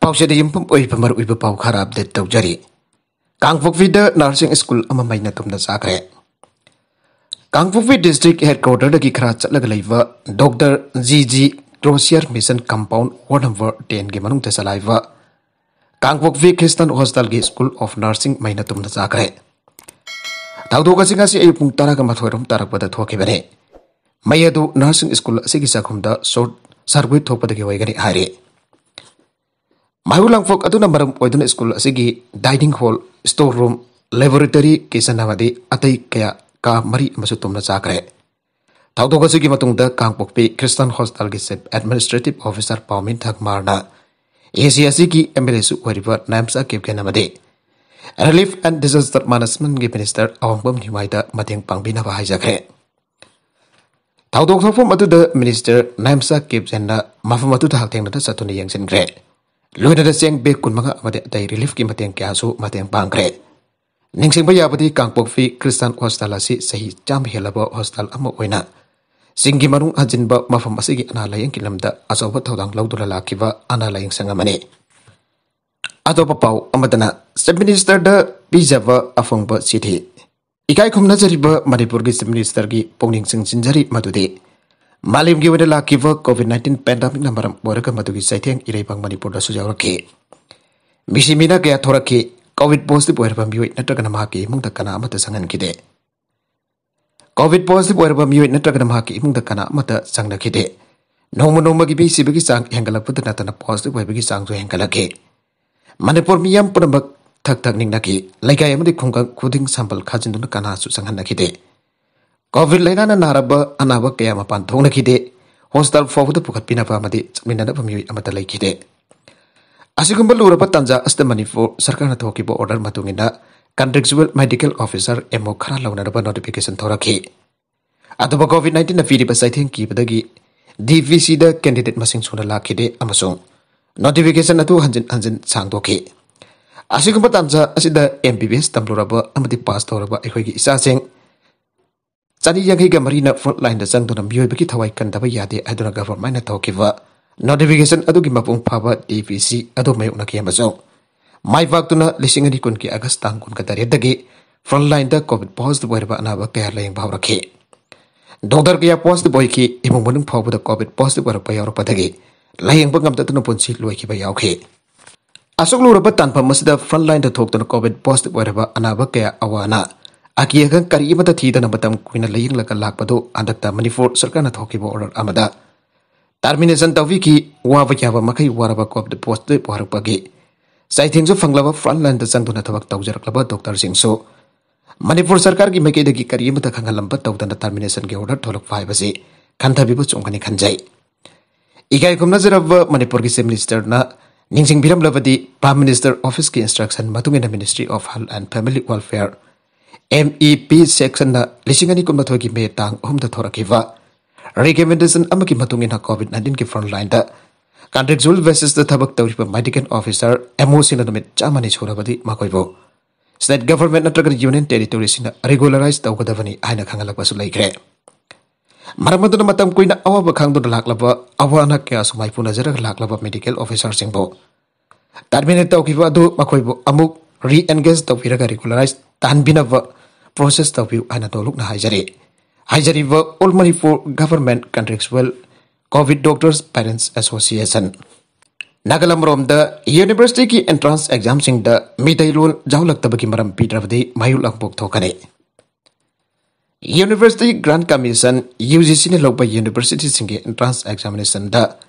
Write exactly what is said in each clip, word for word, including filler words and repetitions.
ꯄꯥꯎꯆꯦꯗ ꯌꯨꯝꯐꯝ ꯑꯣꯏꯕ ꯃꯔꯨꯑꯣꯏꯕ ꯄꯥꯎ ꯈꯔ ꯑꯞꯗꯦꯠ ꯇꯧꯖꯔꯤ꯫ ꯀꯥꯡꯄꯣꯛꯄꯤꯗ ꯅꯔꯁꯤꯡ ꯁ꯭ꯀꯨꯜ ꯑꯃ ꯃꯩꯅ ꯇꯨꯝꯅ ꯆꯥꯈ꯭ꯔꯦ꯫ ꯀꯥꯡꯄꯣꯛꯄꯤ ꯗꯤꯁꯇ꯭ꯔꯤꯛ ꯍꯦꯗꯀ꯭ꯋꯥꯇꯔꯗꯒꯤ ꯈꯔ ꯆꯠꯂꯒ ꯂꯩꯕ doctor G G Crosier mission compound ward number ꯇꯦꯟꯒꯤ ꯃꯅꯨꯡꯗ ꯆꯂꯥꯏꯕ ꯀꯥꯡꯄꯣꯛꯄꯤ ꯈ꯭ꯔꯤꯁꯇꯥꯟ ꯍꯣꯁꯇꯦꯜꯒꯤ ꯁ꯭ꯀꯨꯜ ꯑꯣꯐ ꯅꯔꯁꯤꯡ ꯃꯩꯅ ꯇꯨꯝꯅ ꯆꯥꯈ꯭ꯔꯦ꯫ ꯊꯧꯗꯣꯛ ꯑꯁꯤ ꯉꯁꯤ ꯑꯌꯨꯛ ꯄꯨꯡ ꯇꯔꯥꯒ ꯃꯥꯊꯣꯏ ꯔꯣꯝ ꯇꯥꯔꯛꯄꯗ ꯊꯣꯛꯈꯤꯕꯅꯤ꯫ ꯃꯩ ꯑꯗꯨ ꯅꯔꯁꯤꯡ ꯁ꯭ꯀꯨꯜ ꯑꯁꯤꯒꯤ ꯆꯥꯛꯈꯨꯝꯗ ꯁꯣꯔꯠ ꯁꯥꯔꯀ꯭ꯋꯤꯠ ꯊꯣꯛꯄꯗꯒꯤ ꯑꯣꯏꯒꯅꯤ ꯍꯥꯏꯔꯤ꯫ ꯃꯩꯍꯧ ꯂꯥꯡꯄꯣꯛ ꯑꯗꯨꯅ ꯃꯔꯝ ꯑꯣꯏꯗꯨꯅ ꯁ꯭ꯀꯨꯜ ꯑꯁꯤꯒꯤ dining hall, store room, laboratory, kitchen ꯑꯃꯗꯤ ꯑꯇꯩ ꯀꯌꯥ ꯀꯥ ꯃꯔꯤ ꯑꯃꯁꯨ ꯇꯨꯝꯅ ꯆꯥꯈ꯭ꯔꯦ꯫ ꯊꯧꯗꯣꯛ ꯑꯁꯤꯒꯤ ꯃꯇꯨꯡꯗ ꯀꯥꯡꯄꯣꯛꯄꯤ ꯈ꯭ꯔꯤꯁꯇꯥꯟ ꯍꯣꯁꯇꯦꯜꯒꯤ ꯆꯤꯐ ꯑꯦꯗꯃꯤꯅꯤꯁꯇ꯭ꯔꯦꯇꯤꯚ ꯑꯣꯐꯤꯁꯔ ꯄꯥꯎꯃꯤꯟ ꯊꯛꯃꯥꯔꯅ ꯑꯦ ꯁꯤ ꯑꯁꯤꯒꯤ ꯑꯦꯝ ꯑꯦꯜ ꯑꯦꯁꯨ ꯑꯣꯏꯔꯤꯕ ꯅꯥꯏꯝꯁꯥ ꯀꯦꯞꯒꯦꯟ ꯑꯃꯗꯤ ꯔꯤꯂꯤꯐ ꯑꯦꯟ ꯗꯤꯖꯥꯁꯇꯔ ꯃꯦꯅꯦꯖꯃꯦꯟꯠꯒꯤ ꯃꯤꯅꯤꯁꯇꯔ ꯑꯋꯥꯡꯕꯝ ꯅꯤꯃꯥꯏꯗ ꯃꯇꯦꯡ ꯄꯥꯡꯕꯤꯅꯕ ꯍꯥꯏꯖꯈ꯭ꯔꯦ꯫ ꯊꯧꯗꯣꯛ ꯊꯣꯛꯐꯝ ꯑꯗꯨꯗ ꯃꯤꯅꯤꯁꯇꯔ ꯅꯥꯏꯝꯁꯥ ꯀꯦꯞꯒꯦꯟꯅ ꯃꯐꯝ ꯑꯗꯨꯗ ꯍꯛꯊꯦꯡꯅꯅ ꯆꯠꯇꯨꯅ ꯌꯦꯡꯁꯤꯟꯈ꯭ꯔꯦ꯫ ꯂꯣꯏꯅꯅ ꯆꯦꯡ ꯕꯦꯒ ꯀꯨꯟꯃꯉꯥ ꯑꯃꯗꯤ ꯑꯇꯩ ꯔꯤꯂꯤꯐꯀꯤ ꯃꯇꯦꯡ ꯀꯌꯥꯁꯨ ꯃꯇꯦꯡ ꯄꯥꯡꯈ꯭ꯔꯦ꯫ ꯅꯤꯡꯁꯤꯡꯕ ꯌꯥꯕꯗꯤ ꯀꯥꯡꯄꯣꯛꯄꯤ ꯈ꯭ꯔꯤꯁꯇꯥꯟ ꯍꯣꯁꯇꯦꯜ ꯑꯁꯤ ꯆꯍꯤ ꯆꯥꯝꯃ ꯍꯦꯜꯂꯕ ꯍꯣꯁꯇꯦꯜ ꯑꯃ ꯑꯣꯏꯅ ꯆꯤꯡꯒꯤ ꯃꯅꯨꯡ ꯍꯟꯖꯤꯟꯕ ꯃꯐꯝ ꯑꯁꯤꯒꯤ ꯑꯅꯥ ꯂꯥꯌꯦꯡꯒꯤ ꯂꯝꯗ ꯑꯆꯧꯕ ꯊꯧꯗꯥꯡ ꯂꯧꯗꯨꯅ ꯂꯥꯛꯈꯤꯕ ꯑꯅꯥ ꯂꯥꯌꯦꯡ ꯁꯪ ꯑꯃꯅꯤ꯫ ꯑꯇꯣꯞꯄ ꯄꯥꯎ ꯑꯃꯗꯅ ꯆꯤꯐ ꯃꯤꯅꯤꯁꯇꯔꯗ ꯄꯤꯖꯕ ꯑꯐꯣꯡꯕ ꯆꯤꯊꯤ꯫ ꯏꯀꯥꯏ ꯈꯨꯝꯅꯖꯔꯤꯕ ꯃꯅꯤꯄꯨꯔꯒꯤ ꯆꯤꯐ ꯃꯤꯅꯤꯁꯇꯔꯒꯤ ꯄꯨꯛꯅꯤꯡ ꯆꯤꯡꯁꯤꯟꯖꯔꯤ ꯃꯗꯨꯗꯤ ꯃꯥꯂꯦꯝꯒꯤ ꯑꯣꯏꯅ ꯂꯥꯛꯈꯤꯕ ꯀꯣꯚꯤꯗ ꯅꯥꯏꯟꯇꯤꯟ ꯄꯦꯟꯗꯥꯃꯤꯛꯅ ꯃꯔꯝ ꯑꯣꯏꯔꯒ ꯃꯗꯨꯒꯤ ꯆꯩꯊꯦꯡ ꯏꯔꯩꯄꯥꯛ ꯃꯅꯤꯄꯨꯔꯗꯁꯨ ꯌꯥꯎꯔꯛꯈꯤ꯫ ꯃꯤꯁꯤ ꯃꯤꯅꯥ ꯀꯌꯥ ꯊꯣꯔꯛꯈꯤ꯫ ꯀꯣꯚꯤꯗ ꯄꯣꯖꯤꯇꯤꯚ ꯑꯣꯏꯔꯕ ꯃꯤꯑꯣꯏ ꯅꯠꯇ꯭ꯔꯒꯅ ꯃꯍꯥꯛꯀꯤ ꯏꯃꯨꯡꯗ ꯀꯅꯥ ꯑꯃꯠꯇ ꯆꯪꯍꯟꯈꯤꯗꯦ꯫ ꯀꯣꯚꯤꯗ ꯄꯣꯖꯤꯇꯤꯚ ꯑꯣꯏꯔꯕ ꯃꯤꯑꯣꯏ ꯅꯠꯇ꯭ꯔꯒꯅ ꯃꯍꯥꯛꯀꯤ ꯏꯃꯨꯡꯗ ꯀꯅꯥ ꯑꯃꯠꯇ ꯆꯪꯅꯈꯤꯗꯦ꯫ ꯅꯣꯡꯃ ꯅꯣꯡꯃꯒꯤ ꯃꯤ ꯁꯤꯕꯒꯤ ꯆꯥꯡ ꯍꯦꯟꯒꯠꯂꯛꯄꯗ ꯅꯠꯇꯅ ꯄꯣꯖꯤꯇꯤꯚ ꯑꯣꯏꯕꯒꯤ ꯆꯥꯡꯁꯨ ꯍꯦꯟꯒꯠꯂꯛꯈꯤ꯫ ꯃꯅꯤꯄꯨꯔ ꯃꯤꯌꯥꯝ ꯄꯨꯝꯅꯃꯛ ꯊꯛ ꯊꯛ ꯅꯤꯛꯅꯈꯤ꯫ ꯂꯩꯀꯥꯏ ꯑꯃꯗꯤ ꯈꯨꯡꯒꯪ ꯈꯨꯗꯤꯡ ꯁꯝꯕꯜ ꯈꯥꯖꯤꯟꯗꯨꯅ ꯀꯅꯥꯁꯨ ꯆꯪꯍꯟꯅꯈꯤꯗꯦ꯫ ꯀꯣꯚꯤꯗ ꯂꯥꯏꯅꯥꯅ ꯅꯥꯔꯕ ꯑꯅꯥꯕ ꯀꯌꯥ ꯃꯄꯥꯟ ꯊꯣꯛꯅꯈꯤꯗꯦ꯫ ꯍꯣꯁꯄꯤꯇꯥꯜ ꯐꯥꯎꯕꯗ ꯄꯨꯈꯠꯄꯤꯅꯕ ꯑꯃꯗꯤ ꯆꯠꯃꯤꯟꯅꯅꯕ ꯃꯤꯑꯣꯏ ꯑꯃꯠꯇ ꯂꯩꯈꯤꯗꯦ꯫ ꯑꯁꯤꯒꯨꯝꯕ ꯂꯨꯔꯕ ꯇꯥꯟꯖꯥ ꯑꯁꯤꯗ ꯃꯅꯤꯄꯨꯔ ꯁꯔꯀꯥꯔꯅ ꯊꯣꯛꯈꯤꯕ ꯑꯣꯔꯗꯔ ꯃꯇꯨꯡ ꯏꯟꯅ ꯀꯟꯇ꯭ꯔꯦꯛꯆꯨꯑꯦꯜ ꯃꯦꯗꯤꯀꯦꯜ ꯑꯣꯐꯤꯁꯥꯔ ꯑꯦꯝ ꯑꯣ ꯈꯔ ꯂꯧꯅꯅꯕ ꯅꯣꯇꯤꯐꯤꯀꯦꯁꯟ ꯊꯣꯔꯛꯈꯤ꯫ ꯑꯗꯨꯕꯨ ꯀꯣꯚꯤꯗ ꯅꯥꯏꯟꯇꯤꯟꯅ ꯄꯤꯔꯤꯕ ꯆꯩꯊꯦꯡ ꯀꯤꯕꯗꯒꯤ ꯗꯤ ꯄꯤ ꯁꯤꯗ ꯀꯦꯟꯗꯤꯗꯦꯠ ꯃꯁꯤꯡ ꯁꯨꯅ ꯂꯥꯛꯈꯤꯗꯦ ꯑꯃꯁꯨꯡ ꯅꯣꯇꯤꯐꯤꯀꯦꯁꯟ ꯑꯗꯨ ꯍꯟꯖꯤꯟ ꯍꯟꯖꯤꯟ ꯁꯥꯡꯗꯣꯛꯈꯤ꯫ ꯑꯁꯤꯒꯨꯝꯕ ꯇꯥꯟꯖꯥ ꯑꯁꯤꯗ ꯑꯦꯝ ꯕꯤ ꯕꯤ ꯑꯦꯁ ꯇꯝꯂꯨꯔꯕ ꯑꯃꯗꯤ ꯄꯥꯁ ꯇꯧꯔꯕ ꯑꯩꯈꯣꯏꯒꯤ ꯏꯆꯥꯁꯤꯡ ꯆꯅꯤ ꯌꯥꯡꯈꯩꯒ ꯃꯔꯤꯅ ꯐ꯭ꯔꯟꯠ ꯂꯥꯏꯟꯗ ꯆꯪꯗꯨꯅ ꯃꯤꯑꯣꯏꯕꯒꯤ ꯊꯋꯥꯏ ꯀꯟꯗꯕ ꯌꯥꯗꯦ ꯍꯥꯏꯗꯨꯅ ꯒꯚꯔꯟꯃꯦꯟꯠꯅ ꯊꯣꯛꯈꯤꯕ ꯅꯣꯇꯤꯐꯤꯀꯦꯁꯟ ꯑꯗꯨꯒꯤ ꯃꯄꯨꯡ ꯐꯥꯕ ꯗꯤ ꯄꯤ ꯁꯤ ꯑꯗꯨ ꯃꯥꯌꯣꯛꯅꯈꯤ ꯑꯃꯁꯨꯡ ꯃꯥꯏ ꯄꯥꯛꯇꯨꯅ ꯂꯤꯁꯤꯡ ꯑꯅꯤ ꯀꯨꯟꯒꯤ ꯑꯥꯒꯁ ꯇꯥꯡ ꯀꯨꯟꯒ ꯇꯔꯦꯠꯇꯒꯤ ꯐ꯭ꯔꯟꯠ ꯂꯥꯏꯟꯗ ꯀꯣꯚꯤꯗ ꯄꯣꯖꯤꯇꯤꯚ ꯑꯣꯏꯔꯕ ꯑꯅꯥꯕ ꯀꯌꯥ ꯂꯥꯌꯦꯡꯕ ꯍꯧꯔꯛꯈꯤ꯫ ꯗꯣꯛꯇꯔ ꯀꯌꯥ ꯄꯣꯖꯤꯇꯤꯚ ꯑꯣꯏꯈꯤ꯫ ꯏꯃꯨꯡ ꯃꯅꯨꯡ ꯐꯥꯎꯕꯗ ꯀꯣꯚꯤꯗ ꯄꯣꯖꯤꯇꯤꯚ ꯑꯣꯏꯔꯛꯄ ꯌꯥꯎꯔꯛꯄꯗꯒꯤ ꯂꯥꯌꯦꯡꯕ ꯉꯝꯗꯗꯨꯅ ꯄꯨꯟꯁꯤ ꯂꯣꯏꯈꯤꯕ ꯌꯥꯎꯈꯤ꯫ ꯑꯁꯨꯛ ꯂꯨꯔꯕ ꯇꯥꯟꯐꯝ ꯑꯁꯤꯗ ꯐ꯭ꯔꯟꯠ ꯂꯥꯏꯟꯗ ꯊꯣꯛꯇꯨꯅ ꯀꯣꯚꯤꯗ ꯄꯣꯖꯤꯇꯤꯚ ꯑꯣꯏꯔꯕ ꯑꯅꯥꯕ ꯀꯌꯥ ꯑꯋꯥꯅ ꯑꯀꯤ ꯑꯈꯪ ꯀꯔꯤ ꯑꯃꯠꯇ ꯊꯤꯗꯅ ꯃꯇꯝ ꯀꯨꯏꯅ ꯂꯥꯌꯦꯡꯂꯒ ꯂꯥꯛꯄꯗꯨ ꯍꯟꯗꯛꯇ ꯃꯅꯤꯄꯨꯔ ꯁꯔꯀꯥꯔꯅ ꯊꯣꯛꯈꯤꯕ ꯑꯣꯔꯗꯔ ꯑꯃꯗ ꯇꯔꯃꯤꯅꯦꯁꯟ ꯇꯧꯕꯤꯈꯤ꯫ ꯋꯥꯕ ꯌꯥꯕ ꯃꯈꯩ ꯋꯥꯔꯕ ꯀꯣꯚꯤꯗ ꯄꯣꯖꯤꯇꯤꯚ ꯑꯣꯏꯔꯛꯄꯒꯤ ꯆꯩꯊꯦꯡꯁꯨ ꯐꯪꯂꯕ ꯐ꯭ꯔꯟꯠ ꯂꯥꯏꯟꯗ ꯆꯪꯗꯨꯅ ꯊꯕꯛ ꯇꯧꯖꯔꯛꯂꯕ ꯗꯣꯛꯇꯔꯁꯤꯡꯁꯨ ꯃꯅꯤꯄꯨꯔ ꯁꯔꯀꯥꯔꯒꯤ ꯃꯥꯏꯀꯩꯗꯒꯤ ꯀꯔꯤ ꯑꯃꯠꯇ ꯈꯪꯍꯜꯂꯝꯕ ꯇꯧꯗꯅ ꯇꯔꯃꯤꯅꯦꯁꯟꯒꯤ ꯑꯣꯔꯗꯔ ꯊꯣꯛꯂꯛꯄ ꯍꯥꯏꯕꯁꯤ ꯈꯟꯊꯕꯤꯕ ꯆꯨꯝꯒꯅꯤ ꯈꯟꯖꯩ꯫ ꯏꯀꯥꯏ ꯈꯨꯝꯅꯖꯔꯕ ꯃꯅꯤꯄꯨꯔꯒꯤ ꯆꯤꯐ ꯃꯤꯅꯤꯁꯇꯔꯅ ꯅꯤꯡꯁꯤꯡꯕꯤꯔꯝꯂꯕꯗꯤ, ꯄ꯭ꯔꯥꯏꯝ ꯃꯤꯅꯤꯁꯇꯔ ꯑꯣꯐꯤꯁꯀꯤ ꯏꯟꯁꯇ꯭ꯔꯛꯁꯟ ꯃꯇꯨꯡ ꯏꯟꯅ Ministry of Health and Family Welfare, M E P sectionꯅ ꯂꯤꯁꯤꯡ ꯑꯅꯤ ꯀꯨꯟꯃꯥꯊꯣꯏꯒꯤ ꯃꯦ ꯇꯥꯡ ꯑꯍꯨꯝꯗ ꯊꯣꯔꯛꯈꯤꯕ ꯔꯤꯀꯃꯦꯟꯗꯦꯁꯟ ꯑꯃꯒꯤ ꯃꯇꯨꯡ ꯏꯟꯅ ꯀꯣꯚꯤꯗ ꯅꯥꯏꯟꯇꯤꯟꯒꯤ ꯐ꯭ꯔꯟꯠ ꯂꯥꯏꯟꯗ ꯀꯟꯇ꯭ꯔꯦꯛꯆꯨꯑꯦꯜ ꯕꯦꯁꯤꯁꯇ ꯊꯕꯛ ꯇꯧꯔꯤꯕ ꯃꯦꯗꯤꯀꯦꯜ ꯑꯣꯐꯤꯁꯔ, M O ꯁꯤꯡꯅ ꯅꯨꯃꯤꯠ ꯆꯥꯝꯃꯅꯤ ꯁꯨꯔꯕꯗꯤ ꯃꯈꯣꯏꯕꯨ ꯁ꯭ꯇꯦꯠ ꯒꯚꯔꯟꯃꯦꯟꯠ ꯅꯠꯇ꯭ꯔꯒ ꯌꯨꯅꯤꯌꯟ ꯇꯦꯔꯤꯇꯣꯔꯤꯁꯤꯡꯅ ꯔꯤꯒꯨꯂꯔꯥꯏꯖ ꯇꯧꯒꯗꯕꯅꯤ ꯍꯥꯏꯅ ꯈꯪꯍꯜꯂꯛꯄꯁꯨ ꯂꯩꯈ꯭ꯔꯦ꯫ ꯃꯔꯝ ꯑꯗꯨꯅ ꯃꯇꯝ ꯀꯨꯏꯅ ꯑꯋꯥꯕ ꯈꯥꯡꯗꯨꯅ ꯂꯥꯛꯂꯕ, ꯑꯋꯥ ꯑꯅꯥ ꯀꯌꯥꯁꯨ ꯃꯥꯏꯄꯨꯅꯖꯔꯒ ꯂꯥꯛꯂꯕ ꯃꯦꯗꯤꯀꯦꯜ ꯑꯣꯐꯤꯁꯔꯁꯤꯡꯕꯨ ꯇꯔꯃꯤꯅꯦꯠ ꯇꯧꯈꯤꯕ ꯑꯗꯨ ꯃꯈꯣꯏꯕꯨ ꯑꯃꯨꯛ ꯔꯤ ꯑꯦꯟꯒꯦꯖ ꯇꯧꯕꯤꯔꯒ ꯔꯤꯒꯨꯂꯔꯥꯏꯖ ꯇꯥꯍꯟꯕꯤꯅꯕ ꯄ꯭ꯔꯣꯁꯦꯁ ꯇꯧꯕꯤꯌꯨ ꯍꯥꯏꯅ ꯅꯣꯜꯂꯨꯛꯅ ꯍꯥꯏꯖꯔꯤ꯫ ꯍꯥꯏꯖꯔꯤꯕ All Manipur Government Contractual Covid Doctors Parents Association꯫ ꯅꯥꯒꯥꯂꯝ ꯔꯣꯝꯗ ꯌꯨꯅꯤꯚꯔꯁꯤꯇꯤꯒꯤ ꯑꯦꯟꯇ꯭ꯔꯥꯟꯁ ꯑꯦꯛꯖꯥꯝꯁꯤꯡꯗ ꯃꯤꯇꯩꯂꯣꯟ ꯌꯥꯎꯍꯜꯂꯛꯇꯕꯒꯤ ꯃꯔꯝ ꯄꯤꯗ꯭ꯔꯕꯗꯤ ꯃꯥꯌꯣꯛ ꯂꯥꯡꯄꯣꯛ ꯊꯣꯛꯀꯅꯤ꯫ ꯌꯨꯅꯤꯚꯔꯁꯤꯇꯤ ꯒ꯭ꯔꯥꯟ ꯀꯃꯤꯁꯟ, ꯌꯨ ꯖꯤ ꯁꯤꯅ ꯂꯧꯕ ꯌꯨꯅꯤꯚꯔꯁꯤꯇꯤꯁꯤꯡꯒꯤ ꯑꯦꯟꯇ꯭ꯔꯥꯟꯁ ꯑꯦꯛꯖꯥꯃꯤꯅꯦꯁꯟꯗ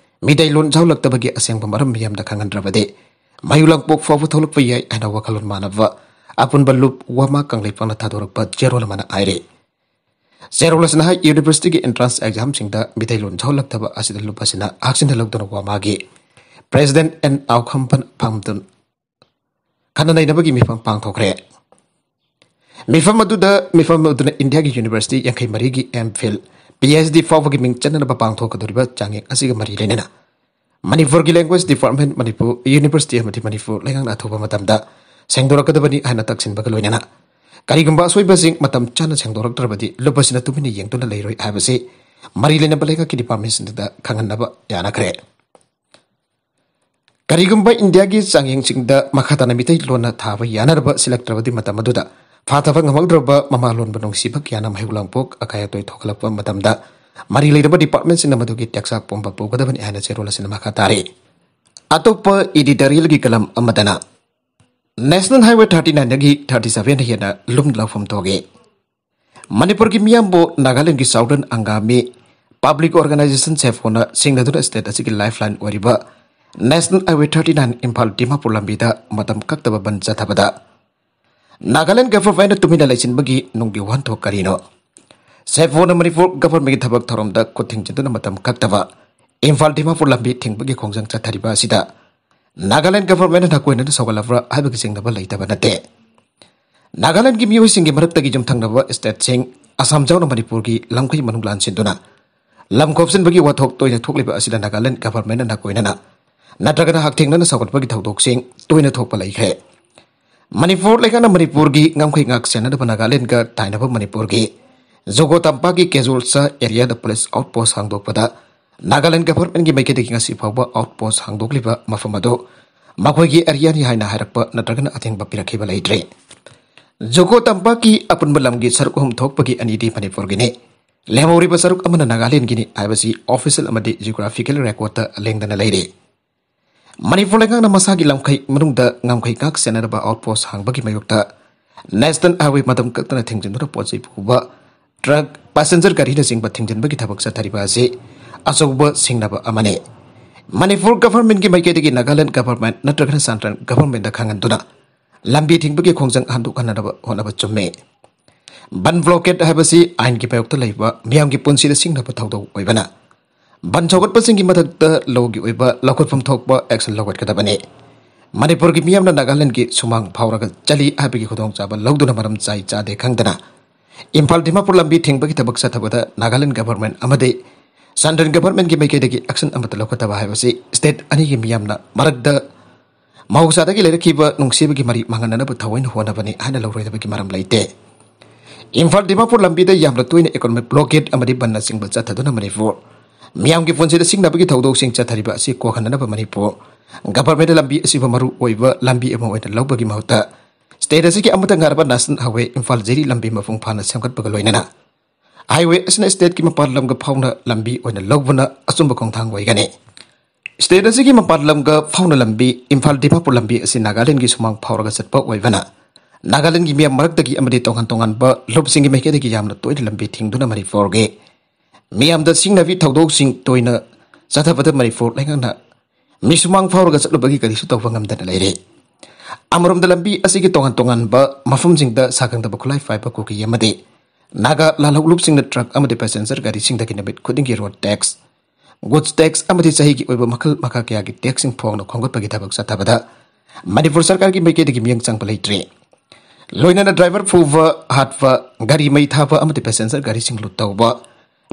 ꯃꯤꯇꯩꯂꯣꯟ ꯌꯥꯎꯍꯜꯂꯛꯇꯕꯒꯤ ꯑꯁꯦꯡꯕ ꯃꯔꯝ ꯃꯤꯌꯥꯝꯗ ꯈꯪꯍꯟꯗ꯭ꯔꯕꯗꯤ ꯃꯥꯌꯣꯛ ꯂꯥꯡꯄꯣꯛ ꯐꯥꯎꯕ ꯊꯣꯛꯂꯛꯄ ꯌꯥꯏ ꯍꯥꯏꯅ ꯋꯥꯈꯜꯂꯣꯟ ꯃꯥꯟꯅꯕ ꯑꯄꯨꯟꯕ ꯂꯨꯞ ꯋꯥꯃꯥ ꯀꯪꯂꯩꯄꯥꯛꯅ ꯊꯥꯗꯣꯔꯛꯄ ꯆꯦꯔꯣꯜ ꯑꯃꯅ ꯍꯥꯏꯔꯤ꯫ ꯆꯦꯔꯣꯜ ꯑꯁꯤꯅ ꯍꯥꯏ, ꯌꯨꯅꯤꯚꯔꯁꯤꯇꯤꯒꯤ ꯑꯦꯟꯇ꯭ꯔꯥꯟꯁ ꯑꯦꯛꯖꯥꯝꯁꯤꯡꯗ ꯃꯤꯇꯩꯂꯣꯟ ꯌꯥꯎꯍꯜꯂꯛꯇꯕ ꯑꯁꯤꯗ ꯂꯨꯞ ꯑꯁꯤꯅ ꯑꯥꯛꯁꯤꯟꯅ ꯂꯧꯗꯨꯅ ꯋꯥꯃꯥꯒꯤ ꯄ꯭ꯔꯦꯁꯤꯗꯦꯟꯠ ꯑꯦꯟ ꯅꯥꯎꯈꯝꯕꯟ ꯐꯝꯗꯨꯟ ꯈꯟꯅ ꯅꯩꯅꯕꯒꯤ ꯃꯤꯐꯝ ꯄꯥꯡꯊꯣꯛꯈ꯭ꯔꯦ꯫ ꯃꯤꯐꯝ ꯑꯗꯨꯗ, ꯃꯤꯐꯝ ꯑꯗꯨꯅ ꯏꯟꯗꯤꯌꯥꯒꯤ ꯌꯨꯅꯤꯚꯔꯁꯤꯇꯤ ꯌꯥꯡꯈꯩ ꯃꯔꯤꯒꯤ M Phil, P H D ꯐꯥꯎꯕꯒꯤ ꯃꯤꯡ ꯆꯟꯅꯅꯕ ꯄꯥꯡꯊꯣꯛꯀꯗꯧꯔꯤꯕ ꯆꯥꯡꯌꯦꯡ ꯑꯁꯤꯒ ꯃꯔꯤ ꯂꯩꯅꯅ ꯃꯅꯤꯄꯨꯔꯒꯤ ꯂꯦꯡꯒ꯭ꯋꯦꯖ ꯗꯤꯄꯥꯔꯠꯃꯦꯟꯠ, ꯃꯅꯤꯄꯨꯔ ꯌꯨꯅꯤꯚꯔꯁꯤꯇꯤ ꯑꯃꯗꯤ ꯃꯅꯤꯄꯨꯔ ꯂꯩꯉꯥꯛꯅ ꯑꯊꯨꯕ ꯃꯇꯝꯗ ꯁꯦꯡꯗꯣꯔꯛꯀꯗꯕꯅꯤ ꯍꯥꯏꯅ ꯇꯛꯁꯤꯟꯕꯒ ꯂꯣꯏꯅꯅ ꯀꯔꯤꯒꯨꯝꯕ ꯑꯁꯣꯏꯕꯁꯤꯡ ꯃꯇꯝ ꯆꯥꯅ ꯁꯦꯡꯗꯣꯔꯛꯇ꯭ꯔꯕꯗꯤ ꯂꯨꯞ ꯑꯁꯤꯅ ꯇꯨꯃꯤꯟꯅ ꯌꯦꯡꯗꯨꯅ ꯂꯩꯔꯣꯏ ꯍꯥꯏꯕꯁꯤ ꯃꯔꯤ ꯂꯩꯅꯕ ꯂꯩꯉꯥꯛꯀꯤ ꯗꯤꯄꯥꯔꯠꯃꯦꯟꯠꯁꯤꯡꯗꯨꯗ ꯈꯪꯍꯟꯅꯕ ꯌꯥꯅꯈ꯭ꯔꯦ꯫ ꯀꯔꯤꯒꯨꯝꯕ ꯏꯟꯗꯤꯌꯥꯒꯤ ꯆꯥꯡꯌꯦꯡꯁꯤꯡꯗ ꯃꯈꯥ ꯇꯥꯅ ꯃꯤꯇꯩ ꯂꯣꯟꯅ ꯊꯥꯕ ꯌꯥꯅꯅꯕ ꯁꯤꯜꯂꯛꯇ꯭ꯔꯕꯗꯤ, ꯃꯇꯝ ꯑꯗꯨꯗ ꯐꯥꯊꯕ ꯉꯝꯍꯧꯗ꯭ꯔꯕ ꯃꯃꯥ ꯂꯣꯟꯕ ꯅꯨꯡꯁꯤꯕ ꯀꯌꯥꯅ ꯃꯍꯩ ꯂꯥꯡꯄꯣꯛ ꯑꯀꯥꯏ ꯑꯇꯣꯏ ꯊꯣꯛꯍꯜꯂꯛꯄ ꯃꯇꯝꯗ ꯃꯔꯤ ꯂꯩꯅꯕ ꯗꯤꯄꯥꯔꯠꯃꯦꯟꯁꯤꯡꯅ ꯃꯗꯨꯒꯤ ꯇꯦꯛꯆꯥꯛ ꯄꯨꯝꯕ ꯄꯨꯒꯗꯕꯅꯤ ꯍꯥꯏꯅ ꯆꯦꯔꯣꯜ ꯑꯁꯤꯅ ꯃꯈꯥ ꯇꯥꯔꯤ꯫ ꯑꯇꯣꯞꯄ ꯏꯗꯤꯇꯣꯔꯤꯌꯦꯜꯒꯤ ꯀꯂꯝ ꯑꯃꯗꯅ, ꯅꯦꯁꯅꯦꯜ ꯍꯥꯏꯋꯦ ꯊꯥꯔꯇꯤ ꯅꯥꯏꯟꯗꯒꯤ ꯊꯥꯔꯇꯤ ꯁꯚꯦꯟꯗ ꯍꯦꯟꯅ ꯂꯨꯝ ꯂꯧꯐꯝ ꯊꯣꯛꯏ꯫ ꯃꯅꯤꯄꯨꯔꯒꯤ ꯃꯤꯌꯥꯝꯕꯨ ꯅꯥꯒꯥꯂꯦꯟꯒꯤ southern Angami public organisation, ꯁꯦꯐꯣꯅ ꯁꯤꯡꯅꯗꯨꯅ state ꯑꯁꯤꯒꯤ ꯂꯥꯏꯐ ꯂꯥꯏꯟ ꯑꯣꯏꯔꯤꯕ national highway thirty nine Imphal Dimapur ꯂꯝꯕꯤꯗ ꯃꯇꯝ ꯀꯛꯇꯕ ꯕꯟ ꯆꯠꯊꯕꯗ ꯅꯥꯒꯥꯂꯦꯟ ꯒꯚꯔꯟꯃꯦꯟꯠꯅ ꯇꯨꯃꯤꯟꯅ ꯂꯩꯁꯤꯟꯕꯒꯤ ꯅꯨꯡꯒꯤ ꯋꯥꯍꯟꯊꯣꯛ ꯀꯔꯤꯅꯣ? ꯁꯦꯐꯣꯅ ꯃꯅꯤꯄꯨꯔ ꯒꯚꯔꯟꯃꯦꯟꯠꯀꯤ ꯊꯕꯛ ꯊꯧꯔꯝꯗ ꯈꯨꯠ ꯊꯤꯡꯖꯤꯟꯗꯨꯅ ꯃꯇꯝ ꯀꯛꯇꯕ ꯏꯝꯐꯥꯜ ꯗꯤꯃꯥꯄꯨꯔ ꯂꯝꯕꯤ ꯊꯤꯡꯕꯒꯤ ꯈꯣꯡꯖꯪ ꯆꯠꯊꯔꯤꯕ ꯑꯁꯤꯗ ꯅꯥꯒꯥꯂꯦꯟ ꯒꯚꯔꯟꯃꯦꯟꯠꯅ ꯅꯥꯀꯣꯏꯅꯅ ꯁꯧꯒꯠꯂꯕ꯭ꯔꯥ ꯍꯥꯏꯕꯒꯤ ꯆꯤꯡꯅꯕ ꯂꯩꯇꯕ ꯅꯠꯇꯦ꯫ ꯅꯥꯒꯥꯂꯦꯟꯒꯤ ꯃꯤꯑꯣꯏꯁꯤꯡꯒꯤ ꯃꯔꯛꯇꯒꯤ ꯌꯨꯝꯊꯪꯅꯕ ꯁ꯭ꯇꯦꯠꯁꯤꯡ ꯑꯁꯥꯝ ꯌꯥꯎꯅ ꯃꯅꯤꯄꯨꯔꯒꯤ ꯂꯝꯈꯩ ꯃꯅꯨꯡ ꯂꯥꯟꯁꯤꯟꯗꯨꯅ ꯂꯝ ꯈꯣꯞꯆꯤꯟꯕꯒꯤ ꯋꯥꯊꯣꯛ ꯇꯣꯏꯅ ꯊꯣꯛꯂꯤꯕ ꯑꯁꯤꯗ ꯅꯥꯒꯥꯂꯦꯟ ꯒꯚꯔꯟꯃꯦꯟꯠꯅ ꯅꯥꯀꯣꯏꯅꯅ ꯅꯠꯇ꯭ꯔꯒꯅ ꯍꯛꯊꯦꯡꯅꯅ ꯁꯧꯒꯠꯄꯒꯤ ꯊꯧꯗꯣꯛꯁꯤꯡ ꯇꯣꯏꯅ ꯊꯣꯛꯄ ꯂꯩꯈ꯭ꯔꯦ꯫ ꯃꯅꯤꯄꯨꯔ ꯂꯩꯉꯥꯛꯅ ꯃꯅꯤꯄꯨꯔꯒꯤ ꯉꯝꯈꯩ ꯉꯥꯛ ꯁꯦꯟꯅꯅꯕ ꯅꯥꯒꯥꯂꯦꯟꯒ ꯇꯥꯏꯅꯕ ꯃꯅꯤꯄꯨꯔꯒꯤ ꯖꯨꯀꯣ ꯇꯝꯄꯥꯛꯀꯤ ꯀꯦꯖꯨꯜꯁ ꯑꯦꯔꯤꯌꯥꯗ ꯄꯨꯂꯤꯁ ꯑꯥꯎꯠꯄꯣꯁ ꯍꯥꯡꯗꯣꯛꯄꯗ ꯅꯥꯒꯥꯂꯦꯟ ꯒꯚꯔꯟꯃꯦꯟꯠꯀꯤ ꯃꯥꯏꯀꯩꯗꯒꯤ ꯉꯁꯤ ꯐꯥꯎꯕ ꯑꯥꯎꯠꯄꯣꯁ ꯍꯥꯡꯗꯣꯛꯂꯤꯕ ꯃꯐꯝ ꯑꯗꯨ ꯃꯈꯣꯏꯒꯤ ꯑꯦꯔꯤꯌꯥꯅꯤ ꯍꯥꯏꯅ ꯍꯥꯏꯔꯛꯄ ꯅꯠꯇ꯭ꯔꯒꯅ ꯑꯊꯤꯡꯕ ꯄꯤꯔꯛꯈꯤꯕ ꯂꯩꯇ꯭ꯔꯤ꯫ ꯖꯨꯀꯣ ꯇꯝꯄꯥꯛꯀꯤ ꯑꯄꯨꯟꯕ ꯂꯝꯒꯤ ꯁꯔꯨꯛ ꯑꯍꯨꯝ ꯊꯣꯛꯄꯒꯤ ꯑꯅꯤꯗꯤ ꯃꯅꯤꯄꯨꯔꯒꯤꯅꯤ꯫ ꯂꯦꯝꯍꯧꯔꯤꯕ ꯁꯔꯨꯛ ꯑꯃꯅ ꯅꯥꯒꯥꯂꯦꯟꯒꯤꯅꯤ ꯍꯥꯏꯕꯁꯤ ꯑꯣꯐꯤꯁꯤꯌꯦꯜ ꯑꯃꯗꯤ ꯖꯤꯑꯣꯒ꯭ꯔꯥꯐꯤꯀꯦꯜ ꯔꯦꯀꯣꯔꯗꯇ ꯂꯦꯡꯗꯅ ꯂꯩꯔꯤ꯫ ꯃꯅꯤꯄꯨꯔ ꯂꯩꯉꯥꯛꯅ ꯃꯁꯥꯒꯤ ꯂꯝꯈꯩ ꯃꯅꯨꯡꯗ ꯉꯝꯈꯩ ꯉꯥꯛ ꯁꯦꯟꯅꯅꯕ ꯑꯥꯎꯠꯄꯣꯁ ꯍꯥꯡꯕꯒꯤ ꯃꯥꯌꯣꯛꯇ ꯅꯦꯁꯅꯦꯜ ꯍꯥꯏꯋꯦ ꯃꯇꯝ ꯀꯛꯇꯅ ꯊꯤꯡꯖꯤꯟꯗꯨꯅ ꯄꯣꯠ ꯆꯩ ꯄꯨꯕ ꯇ꯭ꯔꯛ, ꯄꯦꯁꯦꯟꯖꯔ ꯒꯥꯔꯤꯅꯆꯤꯡꯕ ꯊꯤꯡꯖꯤꯟꯕꯒꯤ ꯊꯕꯛ ꯆꯠꯊꯔꯤꯕ ꯑꯁꯤ ꯑꯆꯧꯕ ꯁꯤꯡꯅꯕ ꯑꯃꯅꯤ꯫ ꯃꯅꯤꯄꯨꯔ ꯒꯚꯔꯟꯃꯦꯟꯠꯀꯤ ꯃꯥꯏꯀꯩꯗꯒꯤ ꯅꯥꯒꯥꯂꯦꯟ ꯒꯚꯔꯟꯃꯦꯟꯠ ꯅꯠꯇ꯭ꯔꯒꯅ ꯁꯦꯟꯇ꯭ꯔꯦꯜ ꯒꯚꯔꯟꯃꯦꯟꯠꯇ ꯈꯪꯍꯟꯗꯨꯅ ꯂꯝꯕꯤ ꯊꯤꯡꯕꯒꯤ ꯈꯣꯡꯖꯪ ꯍꯟꯗꯣꯛꯍꯟꯅꯕ ꯍꯣꯠꯅꯕ ꯆꯨꯝꯃꯤ꯫ ꯕꯟ ꯕ꯭ꯂꯣꯀꯦꯠ ꯍꯥꯏꯕꯁꯤ ꯑꯥꯏꯟꯒꯤ ꯃꯥꯌꯣꯛꯇ ꯂꯩꯕ ꯃꯤꯌꯥꯝꯒꯤ ꯄꯨꯟꯁꯤꯗ ꯁꯤꯡꯅꯕ ꯊꯧꯗꯣꯛ ꯑꯣꯏꯕꯅ, ꯕꯟ ꯁꯧꯒꯠꯄꯁꯤꯡꯒꯤ ꯃꯊꯛꯇ ꯂꯣꯒꯤ ꯑꯣꯏꯕ ꯂꯧꯈꯠꯐꯝ ꯊꯣꯛꯄ ꯑꯦꯛꯁꯟ ꯂꯧꯈꯠꯀꯗꯕꯅꯤ꯫ ꯃꯅꯤꯄꯨꯔꯒꯤ ꯃꯤꯌꯥꯝꯅ ꯅꯥꯒꯥꯂꯦꯟꯗꯒꯤ ꯁꯨꯃꯥꯡ ꯐꯥꯎꯔꯒ ꯆꯠꯂꯤ ꯍꯥꯏꯕꯒꯤ ꯈꯨꯗꯣꯡꯆꯥꯕ ꯂꯧꯗꯨꯅ ꯃꯔꯝ ꯆꯥꯏ ꯆꯥꯗꯦ ꯈꯪꯗꯅ ꯏꯝꯐꯥꯜ ꯗꯤꯃꯥꯄꯨꯔ ꯂꯝꯕꯤ ꯊꯤꯡꯕꯒꯤ ꯊꯕꯛ ꯆꯠꯊꯕꯗ ꯅꯥꯒꯥꯂꯦꯟ ꯒꯚꯔꯟꯃꯦꯟꯠ ꯑꯃꯗꯤ ꯁꯦꯟꯇ꯭ꯔꯦꯜ ꯒꯚꯔꯟꯃꯦꯟꯠꯀꯤ ꯃꯥꯏꯀꯩꯗꯒꯤ ꯑꯦꯛꯁꯟ ꯑꯃꯠꯇ ꯂꯧꯈꯠꯇꯕ ꯍꯥꯏꯕꯁꯤ ꯁ꯭ꯇꯦꯠ ꯑꯅꯤꯒꯤ ꯃꯤꯌꯥꯝꯅ ꯃꯔꯛꯇ ꯃꯍꯧꯁꯥꯗꯒꯤ ꯂꯩꯔꯛꯈꯤꯕ ꯅꯨꯡꯁꯤꯕꯒꯤ ꯃꯔꯤ ꯃꯥꯡꯍꯟꯅꯅꯕ ꯊꯑꯣꯏꯅ ꯍꯣꯠꯅꯕꯅꯤ ꯍꯥꯏꯅ ꯂꯧꯔꯣꯏꯗꯕꯒꯤ ꯃꯔꯝ ꯂꯩꯇꯦ꯫ ꯏꯝꯐꯥꯜ ꯗꯤꯃꯥꯄꯨꯔ ꯂꯝꯕꯤꯗ ꯌꯥꯝꯅ ꯇꯣꯏꯅ ꯏꯀꯣꯅꯣꯃꯤꯛ ꯕ꯭ꯂꯣꯀꯦꯠ ꯑꯃꯗꯤ ꯕꯟꯅꯆꯤꯡꯕ ꯆꯠꯊꯗꯨꯅ ꯃꯅꯤꯄꯨꯔ ꯃꯤꯌꯥꯝꯒꯤ ꯄꯨꯟꯁꯤꯗ ꯁꯤꯡꯅꯕꯒꯤ ꯊꯧꯗꯣꯛꯁꯤꯡ ꯆꯠꯊꯔꯤꯕ ꯑꯁꯤ ꯀꯣꯛꯍꯟꯅꯅꯕ ꯃꯅꯤꯄꯨꯔ ꯒꯚꯔꯟꯃꯦꯟꯠꯅ ꯂꯝꯕꯤ ꯑꯁꯤꯕꯨ ꯃꯔꯨ ꯑꯣꯏꯕ ꯂꯝꯕꯤ ꯑꯃ ꯑꯣꯏꯅ ꯂꯧꯕꯒꯤ ꯃꯍꯨꯠꯇ ꯁ꯭ꯇꯦꯠ ꯑꯁꯤꯒꯤ ꯑꯃꯠꯇ ꯉꯥꯏꯔꯕ ꯅꯦꯁꯅꯦꯜ ꯍꯥꯏꯋꯦ ꯏꯝꯐꯥꯜ ꯖꯤꯔꯤ ꯂꯝꯕꯤ ꯃꯄꯨꯡ ꯐꯥꯅ ꯁꯦꯝꯒꯠꯄꯒ ꯂꯣꯏꯅꯅ ꯍꯥꯏꯋꯦ ꯑꯁꯤꯅ ꯁ꯭ꯇꯦꯠꯀꯤ ꯃꯄꯥꯟ ꯂꯝꯒ ꯐꯥꯎꯅ ꯂꯝꯕꯤ ꯑꯣꯏꯅ ꯂꯧꯕꯅ ꯑꯆꯨꯝꯕ ꯈꯣꯡꯊꯥꯡ ꯑꯣꯏꯒꯅꯤ꯫ ꯁ꯭ꯇꯦꯠ ꯑꯁꯤꯒꯤ ꯃꯄꯥꯟ ꯂꯝꯒ ꯐꯥꯎꯅ ꯂꯝꯕꯤ ꯏꯝꯐꯥꯜ ꯗꯤꯃꯥꯄꯨꯔ ꯂꯝꯕꯤ ꯑꯁꯤ ꯅꯥꯒꯥꯂꯦꯟꯗꯒꯤ ꯁꯨꯃꯥꯡ ꯐꯥꯎꯔꯒ ꯆꯠꯄ ꯑꯣꯏꯕꯅ ꯅꯥꯒꯥꯂꯦꯟꯗꯒꯤ ꯃꯤꯌꯥꯝ ꯃꯔꯛꯇꯒꯤ ꯑꯃꯗꯤ ꯇꯣꯉꯥꯟ ꯇꯣꯉꯥꯟꯕ ꯂꯨꯞꯁꯤꯡꯒꯤ ꯃꯥꯏꯀꯩꯗꯒꯤ ꯌꯥꯝꯅ ꯇꯣꯏꯅ ꯂꯝꯕꯤ ꯊꯤꯡꯗꯨꯅ ꯃꯅꯤꯄꯨꯔꯒꯤ ꯃꯤꯌꯥꯝꯗ ꯁꯤꯡꯅꯕꯤ ꯊꯧꯗꯣꯛꯁꯤꯡ ꯇꯣꯏꯅ ꯆꯠꯊꯕꯗ ꯃꯅꯤꯄꯨꯔ ꯂꯩꯉꯥꯛꯅ ꯃꯤ ꯁꯨꯃꯥꯡ ꯐꯥꯎꯔꯒ ꯆꯠꯂꯨꯕꯒꯤ ꯀꯔꯤꯁꯨ ꯇꯧꯕ ꯉꯝꯗꯅ ꯂꯩꯔꯦ꯫ ꯑꯃꯔꯣꯝꯗ ꯂꯝꯕꯤ ꯑꯁꯤꯒꯤ ꯇꯣꯉꯥꯟ ꯇꯣꯉꯥꯟꯕ ꯃꯐꯝꯁꯤꯡꯗ ꯁꯥ ꯈꯪꯗꯕ ꯈꯨꯠꯂꯥꯏ ꯄꯥꯏꯕ ꯀꯨꯀꯤ ꯑꯃꯗꯤ ꯅꯥꯒꯥ ꯂꯥꯜꯍꯧꯂꯨꯞꯁꯤꯡꯅ ꯇ꯭ꯔꯛ ꯑꯃꯗꯤ ꯄꯦꯁꯦꯟꯖꯔ ꯒꯥꯔꯤꯁꯤꯡꯗꯒꯤ ꯅꯨꯃꯤꯠ ꯈꯨꯗꯤꯡꯒꯤ ꯔꯣꯗ ꯇꯦꯛꯁ, ꯒꯨꯗꯁ ꯇꯦꯛꯁ ꯑꯃꯗꯤ ꯆꯍꯤꯒꯤ ꯑꯣꯏꯕ ꯃꯈꯜ ꯃꯈꯥ ꯀꯌꯥꯒꯤ ꯇꯦꯛꯁꯁꯤꯡ ꯐꯣꯡꯅ ꯈꯣꯝꯒꯠꯄꯒꯤ ꯊꯕꯛ ꯆꯠꯊꯕꯗ ꯃꯅꯤꯄꯨꯔ ꯁꯔꯀꯥꯔꯒꯤ ꯃꯥꯏꯀꯩꯗꯒꯤ ꯃꯤꯠꯌꯦꯡ ꯆꯪꯕ ꯂꯩꯇ꯭ꯔꯤ꯫ ꯂꯣꯏꯅꯅ ꯗ꯭ꯔꯥꯏꯚꯔ ꯐꯨꯕ, ꯍꯥꯠꯄ, ꯒꯥꯔꯤ ꯃꯩ ꯊꯥꯕ ꯑꯃꯗꯤ ꯄꯦꯁꯦꯟꯖꯔ ꯒꯥꯔꯤꯁꯤꯡ ꯂꯨꯠ ꯇꯧꯕ,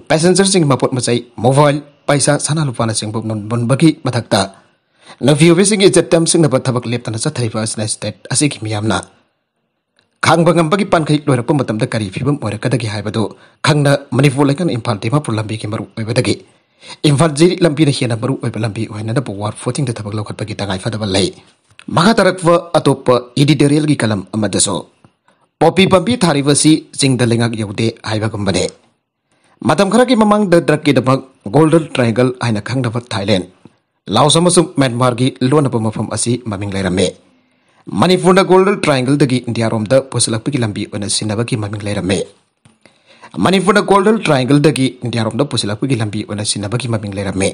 ꯄꯦꯁꯦꯟꯖꯔꯁꯤꯡꯒꯤ ꯃꯄꯣꯠ ꯃꯆꯩ, ꯃꯣꯕꯥꯏꯜ, ꯄꯩꯁꯥ, ꯁꯅꯥ ꯂꯨꯄꯥꯅꯆꯤꯡꯕ ꯃꯨꯟ-, ꯃꯨꯟꯕꯒꯤ ꯃꯊꯛꯇ ꯅꯨꯄꯤ ꯑꯣꯏꯕꯤꯁꯤꯡꯒꯤ ꯏꯖꯠ ꯇꯝꯁꯤꯡꯅꯕ ꯊꯕꯛ ꯂꯦꯞꯇꯅ ꯆꯠꯊꯔꯤꯕ ꯑꯁꯤꯅ ꯁ꯭ꯇꯦꯠ ꯑꯁꯤꯒꯤ ꯃꯤꯌꯥꯝꯅ ꯈꯥꯡꯕ ꯉꯝꯕꯒꯤ ꯄꯥꯟꯈꯩ ꯂꯣꯏꯔꯛꯄ ꯃꯇꯝꯗ ꯀꯔꯤ ꯐꯤꯕꯝ ꯑꯣꯏꯔꯛꯀꯗꯒꯦ ꯍꯥꯏꯕꯗꯨ ꯈꯪꯅ ꯃꯅꯤꯄꯨꯔ ꯂꯩꯉꯥꯛꯅ ꯏꯝꯐꯥꯜ ꯗꯤꯃꯥꯄꯨꯔ ꯂꯝꯕꯤꯒꯤ ꯃꯔꯨ ꯑꯣꯏꯕꯗꯒꯤ ꯏꯝꯐꯥꯜ ꯖꯤꯔꯤ ꯂꯝꯕꯤꯅ ꯍꯦꯟꯅ ꯃꯔꯨ ꯑꯣꯏꯕ ꯂꯝꯕꯤ ꯑꯣꯏꯍꯟꯅꯕ ꯋꯥꯔ ꯐꯨꯇꯤꯡꯗ ꯊꯕꯛ ꯂꯧꯈꯠꯄꯒꯤ ꯇꯉꯥꯏ ꯐꯗꯕ ꯂꯩ꯫ ꯃꯈꯥ ꯇꯥꯔꯛꯄ ꯑꯇꯣꯞꯄ ꯏꯗꯤꯇꯣꯔꯤꯌꯦꯜꯒꯤ ꯀꯂꯝ ꯑꯃꯗꯁꯨ ꯄꯣꯄꯤ ꯄꯥꯝꯕꯤ ꯊꯥꯔꯤꯕꯁꯤ ꯆꯤꯡꯗ ꯂꯩꯉꯥꯛ ꯌꯧꯗꯦ ꯍꯥꯏꯕꯒꯨꯝꯕꯅꯤ꯫ ꯃꯇꯝ ꯈꯔꯒꯤ ꯃꯃꯥꯡꯗ ꯗ꯭ꯔꯒꯀꯤꯗꯃꯛ ꯒꯣꯜꯗꯟ ꯇ꯭ꯔꯥꯏꯡꯒꯜ ꯍꯥꯏꯅ ꯈꯪꯅꯕ ꯊꯥꯏꯂꯦꯟ, ꯂꯥꯑꯣꯁ ꯑꯃꯁꯨꯡ ꯃ꯭ꯌꯥꯟꯃꯥꯔꯒꯤ ꯂꯣꯟꯅꯕ ꯃꯐꯝ ꯑꯁꯤ ꯃꯃꯤꯡ ꯂꯩꯔꯝꯃꯤ꯫ ꯃꯅꯤꯄꯨꯔꯅ ꯒꯣꯜꯗꯟ ꯇ꯭ꯔꯥꯏꯡꯒꯜꯗꯒꯤ ꯏꯟꯗꯤꯌꯥꯔꯣꯝꯗ ꯄꯨꯁꯤꯜꯂꯛꯄꯒꯤ ꯂꯝꯕꯤ ꯑꯣꯏꯅ ꯁꯤꯟꯅꯕꯒꯤ ꯃꯃꯤꯡ ꯂꯩꯔꯝꯃꯤ꯫ ꯃꯅꯤꯄꯨꯔꯅ ꯒꯣꯜꯗꯟ ꯇ꯭ꯔꯥꯏꯡꯒꯜꯗꯒꯤ ꯏꯟꯗꯤꯌꯥꯔꯣꯝꯗ ꯄꯨꯁꯤꯜꯂꯛꯄꯒꯤ ꯂꯝꯕꯤ ꯑꯣꯏꯅ ꯁꯤꯟꯅꯕꯒꯤ ꯃꯃꯤꯡ ꯂꯩꯔꯝꯃꯤ꯫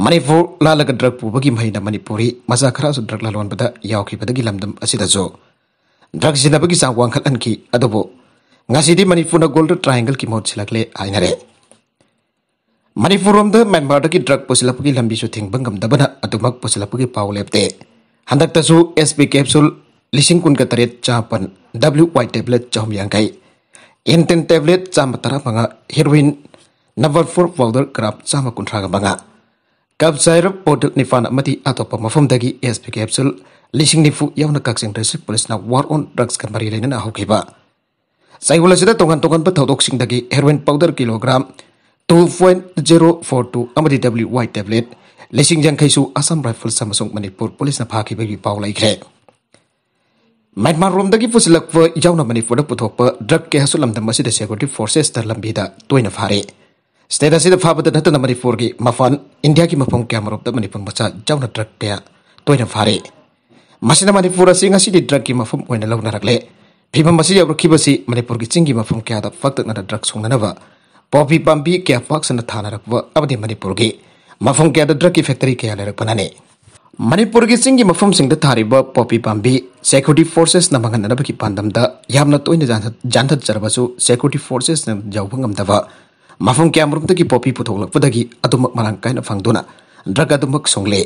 ꯃꯅꯤꯄꯨꯔ ꯂꯥꯜꯂꯒ ꯗ꯭ꯔꯒ ꯄꯨꯕꯒꯤ ꯃꯍꯩꯅ ꯃꯅꯤꯄꯨꯔꯤ ꯃꯆꯥ ꯈꯔꯁꯨ ꯗ꯭ꯔꯒ ꯂꯂꯣꯟꯕꯗ ꯌꯥꯎꯈꯤꯕꯗꯒꯤ ꯂꯝꯗꯝ ꯑꯁꯤꯗꯁꯨ ꯗ꯭ꯔꯒ ꯁꯤꯖꯤꯟꯅꯕꯒꯤ ꯆꯥꯡ ꯋꯥꯡꯈꯠꯍꯟꯈꯤ꯫ ꯑꯗꯨꯕꯨ ꯉꯁꯤꯗꯤ ꯃꯅꯤꯄꯨꯔꯅ ꯒꯣꯜꯗꯟ ꯇ꯭ꯔꯥꯏꯡꯒꯜꯒꯤ ꯃꯍꯨꯠ ꯁꯤꯜꯂꯛꯂꯦ ꯍꯥꯏꯅꯔꯦ꯫ ꯃꯅꯤꯄꯨꯔꯔꯣꯝꯗ ꯃ꯭ꯌꯥꯟꯃꯥꯔꯗꯒꯤ ꯗ꯭ꯔꯒ ꯄꯨꯁꯤꯜꯂꯛꯄꯒꯤ ꯂꯝꯕꯤꯁꯨ ꯊꯤꯡꯕ ꯉꯝꯗꯕꯅ ꯑꯗꯨꯃꯛ ꯄꯨꯁꯤꯜꯂꯛꯄꯒꯤ ꯄꯥꯎ ꯂꯦꯞꯇꯦ꯫ ꯍꯟꯗꯛꯇꯁꯨ ꯑꯦꯁ ꯄꯤ ꯀꯦꯞꯁꯨꯜ ꯂꯤꯁꯤꯡ ꯀꯨꯟꯒ ꯇꯔꯦꯠ ꯆꯥꯃꯥꯄꯟ, ꯗꯕ꯭ꯂꯤꯎ ꯋꯥꯏ ꯇꯦꯕ꯭ꯂꯦꯠ ꯆꯍꯨꯝ ꯌꯥꯡꯈꯩ, ꯑꯦꯟꯇꯦꯟ ꯇꯦꯕ꯭ꯂꯦꯠ ꯆꯥꯝꯃ ꯇꯔꯥꯃꯉꯥ, heroine number four powder gram ꯆꯥꯝꯃ ꯀꯨꯟꯊ꯭ꯔꯥꯒ ꯃꯉꯥ, ꯀꯞ ꯁꯥꯏꯔꯞ ꯕꯣꯇꯜ ꯅꯤꯄꯥꯟ ꯑꯃꯗꯤ ꯑꯇꯣꯞꯄ ꯃꯐꯝꯗꯒꯤ ꯑꯦꯁ ꯄꯤ ꯀꯦꯞꯁꯨꯜ ꯂꯤꯁꯤꯡ ꯅꯤꯐꯨ ꯌꯥꯎꯅ ꯀꯛꯆꯤꯡ ꯗꯤꯁꯇ꯭ꯔꯤꯛ ꯄꯨꯂꯤꯁꯅ ꯋꯥꯔ ꯑꯣꯟ ꯗ꯭ꯔꯒꯁꯀ ꯃꯔꯤ ꯂꯩꯅꯅ ꯍꯧꯈꯤꯕ ꯆꯌꯣꯜ ꯑꯁꯤꯗ ꯇꯣꯉꯥꯟ ꯇꯣꯉꯥꯟꯕ ꯊꯧꯗꯣꯛꯁꯤꯡꯗꯒꯤ heroin powder kilogram two point zero four two ꯑꯃꯗꯤ ꯗꯕ꯭ꯂꯤꯎ ꯋꯥꯏ ꯇꯦꯕ꯭ꯂꯦꯠ ꯂꯤꯁꯤꯡ ꯌꯥꯡꯈꯩꯁꯨ ꯑꯁꯥꯝ ꯔꯥꯏꯐꯜꯁ ꯑꯃꯁꯨꯡ ꯃꯅꯤꯄꯨꯔ ꯄꯨꯂꯤꯁꯅ ꯐꯥꯈꯤꯕꯒꯤ ꯄꯥꯎ ꯂꯩꯈ꯭ꯔꯦ꯫ ꯃ꯭ꯌꯥꯟꯃꯥꯔ ꯔꯣꯝꯗꯒꯤ ꯄꯨꯁꯤꯜꯂꯛꯄ ꯌꯥꯎꯅ ꯃꯅꯤꯄꯨꯔꯗ ꯄꯨꯊꯣꯛꯄ ꯗ꯭ꯔꯒ ꯀꯌꯥꯁꯨ ꯂꯝꯗꯝ ꯑꯁꯤꯗ ꯁꯦꯀ꯭ꯌꯨꯔꯤꯇꯤ ꯐꯣꯔꯁꯦꯁꯇ ꯂꯝꯕꯤꯗ ꯇꯣꯏꯅ ꯐꯥꯔꯤ꯫ ꯁ꯭ꯇꯦꯠ ꯑꯁꯤꯗ ꯐꯥꯕꯗ ꯅꯠꯇꯅ ꯃꯅꯤꯄꯨꯔꯒꯤ ꯃꯄꯥꯟ, ꯏꯟꯗꯤꯌꯥꯒꯤ ꯃꯐꯝ ꯀꯌꯥꯃꯔꯣꯝꯗ ꯃꯅꯤꯄꯨꯔ ꯃꯆꯥ ꯌꯥꯎꯅ ꯗ꯭ꯔꯒ ꯀꯌꯥ ꯇꯣꯏꯅ ꯐꯥꯔꯤ꯫ ꯃꯁꯤꯅ ꯃꯅꯤꯄꯨꯔ ꯑꯁꯤ ꯉꯁꯤꯗꯤ ꯗ꯭ꯔꯒꯀꯤ ꯃꯐꯝ ꯑꯣꯏꯅ ꯂꯧꯅꯔꯛꯂꯦ꯫ ꯐꯤꯕꯝ ꯑꯁꯤ ꯌꯧꯔꯛꯈꯤꯕꯁꯤ ꯃꯅꯤꯄꯨꯔꯒꯤ ꯆꯤꯡꯒꯤ ꯃꯐꯝ ꯀꯌꯥꯗ ꯄꯥꯛꯇꯛꯅꯅ ꯗ꯭ꯔꯒ ꯁꯨꯡꯅꯅꯕ ꯄꯣꯄꯤ ꯄꯥꯝꯕꯤ ꯀꯌꯥ ꯄꯥꯛ ꯁꯟꯅ ꯊꯥꯅꯔꯛꯄ ꯑꯃꯗꯤ ꯃꯅꯤꯄꯨꯔꯒꯤ ꯃꯐꯝ ꯀꯌꯥꯗ ꯗ꯭ꯔꯒꯀꯤ ꯐꯦꯛꯇꯔꯤ ꯀꯌꯥ ꯂꯩꯔꯛꯄꯅꯅꯤ꯫ ꯃꯅꯤꯄꯨꯔꯒꯤ ꯆꯤꯡꯒꯤ ꯃꯐꯝꯁꯤꯡꯗ ꯊꯥꯔꯤꯕ ꯄꯣꯄꯤ ꯄꯥꯝꯕꯤ ꯁꯦꯀ꯭ꯌꯨꯔꯤꯇꯤ ꯐꯣꯔꯁꯦꯁꯅ ꯃꯥꯡꯍꯟꯅꯅꯕꯒꯤ ꯄꯥꯟꯗꯝꯗ ꯌꯥꯝꯅ ꯇꯣꯏꯅ ꯌꯥꯟꯊꯠ-, ꯌꯥꯟꯊꯠꯆꯔꯕꯁꯨ, ꯁꯦꯀ꯭ꯌꯨꯔꯤꯇꯤ ꯐꯣꯔꯁꯦꯁꯅ ꯌꯧꯕ ꯉꯝꯗꯕ ꯃꯐꯝ ꯀꯌꯥꯃꯔꯣꯝꯗꯒꯤ ꯄꯣꯄꯤ ꯄꯨꯊꯣꯛꯂꯛꯄꯗꯒꯤ ꯑꯗꯨꯃꯛ ꯃꯔꯥꯡ ꯀꯥꯏꯅ ꯐꯪꯗꯨꯅ ꯗ꯭ꯔꯒ ꯑꯗꯨꯃꯛ ꯁꯨꯡꯂꯦ꯫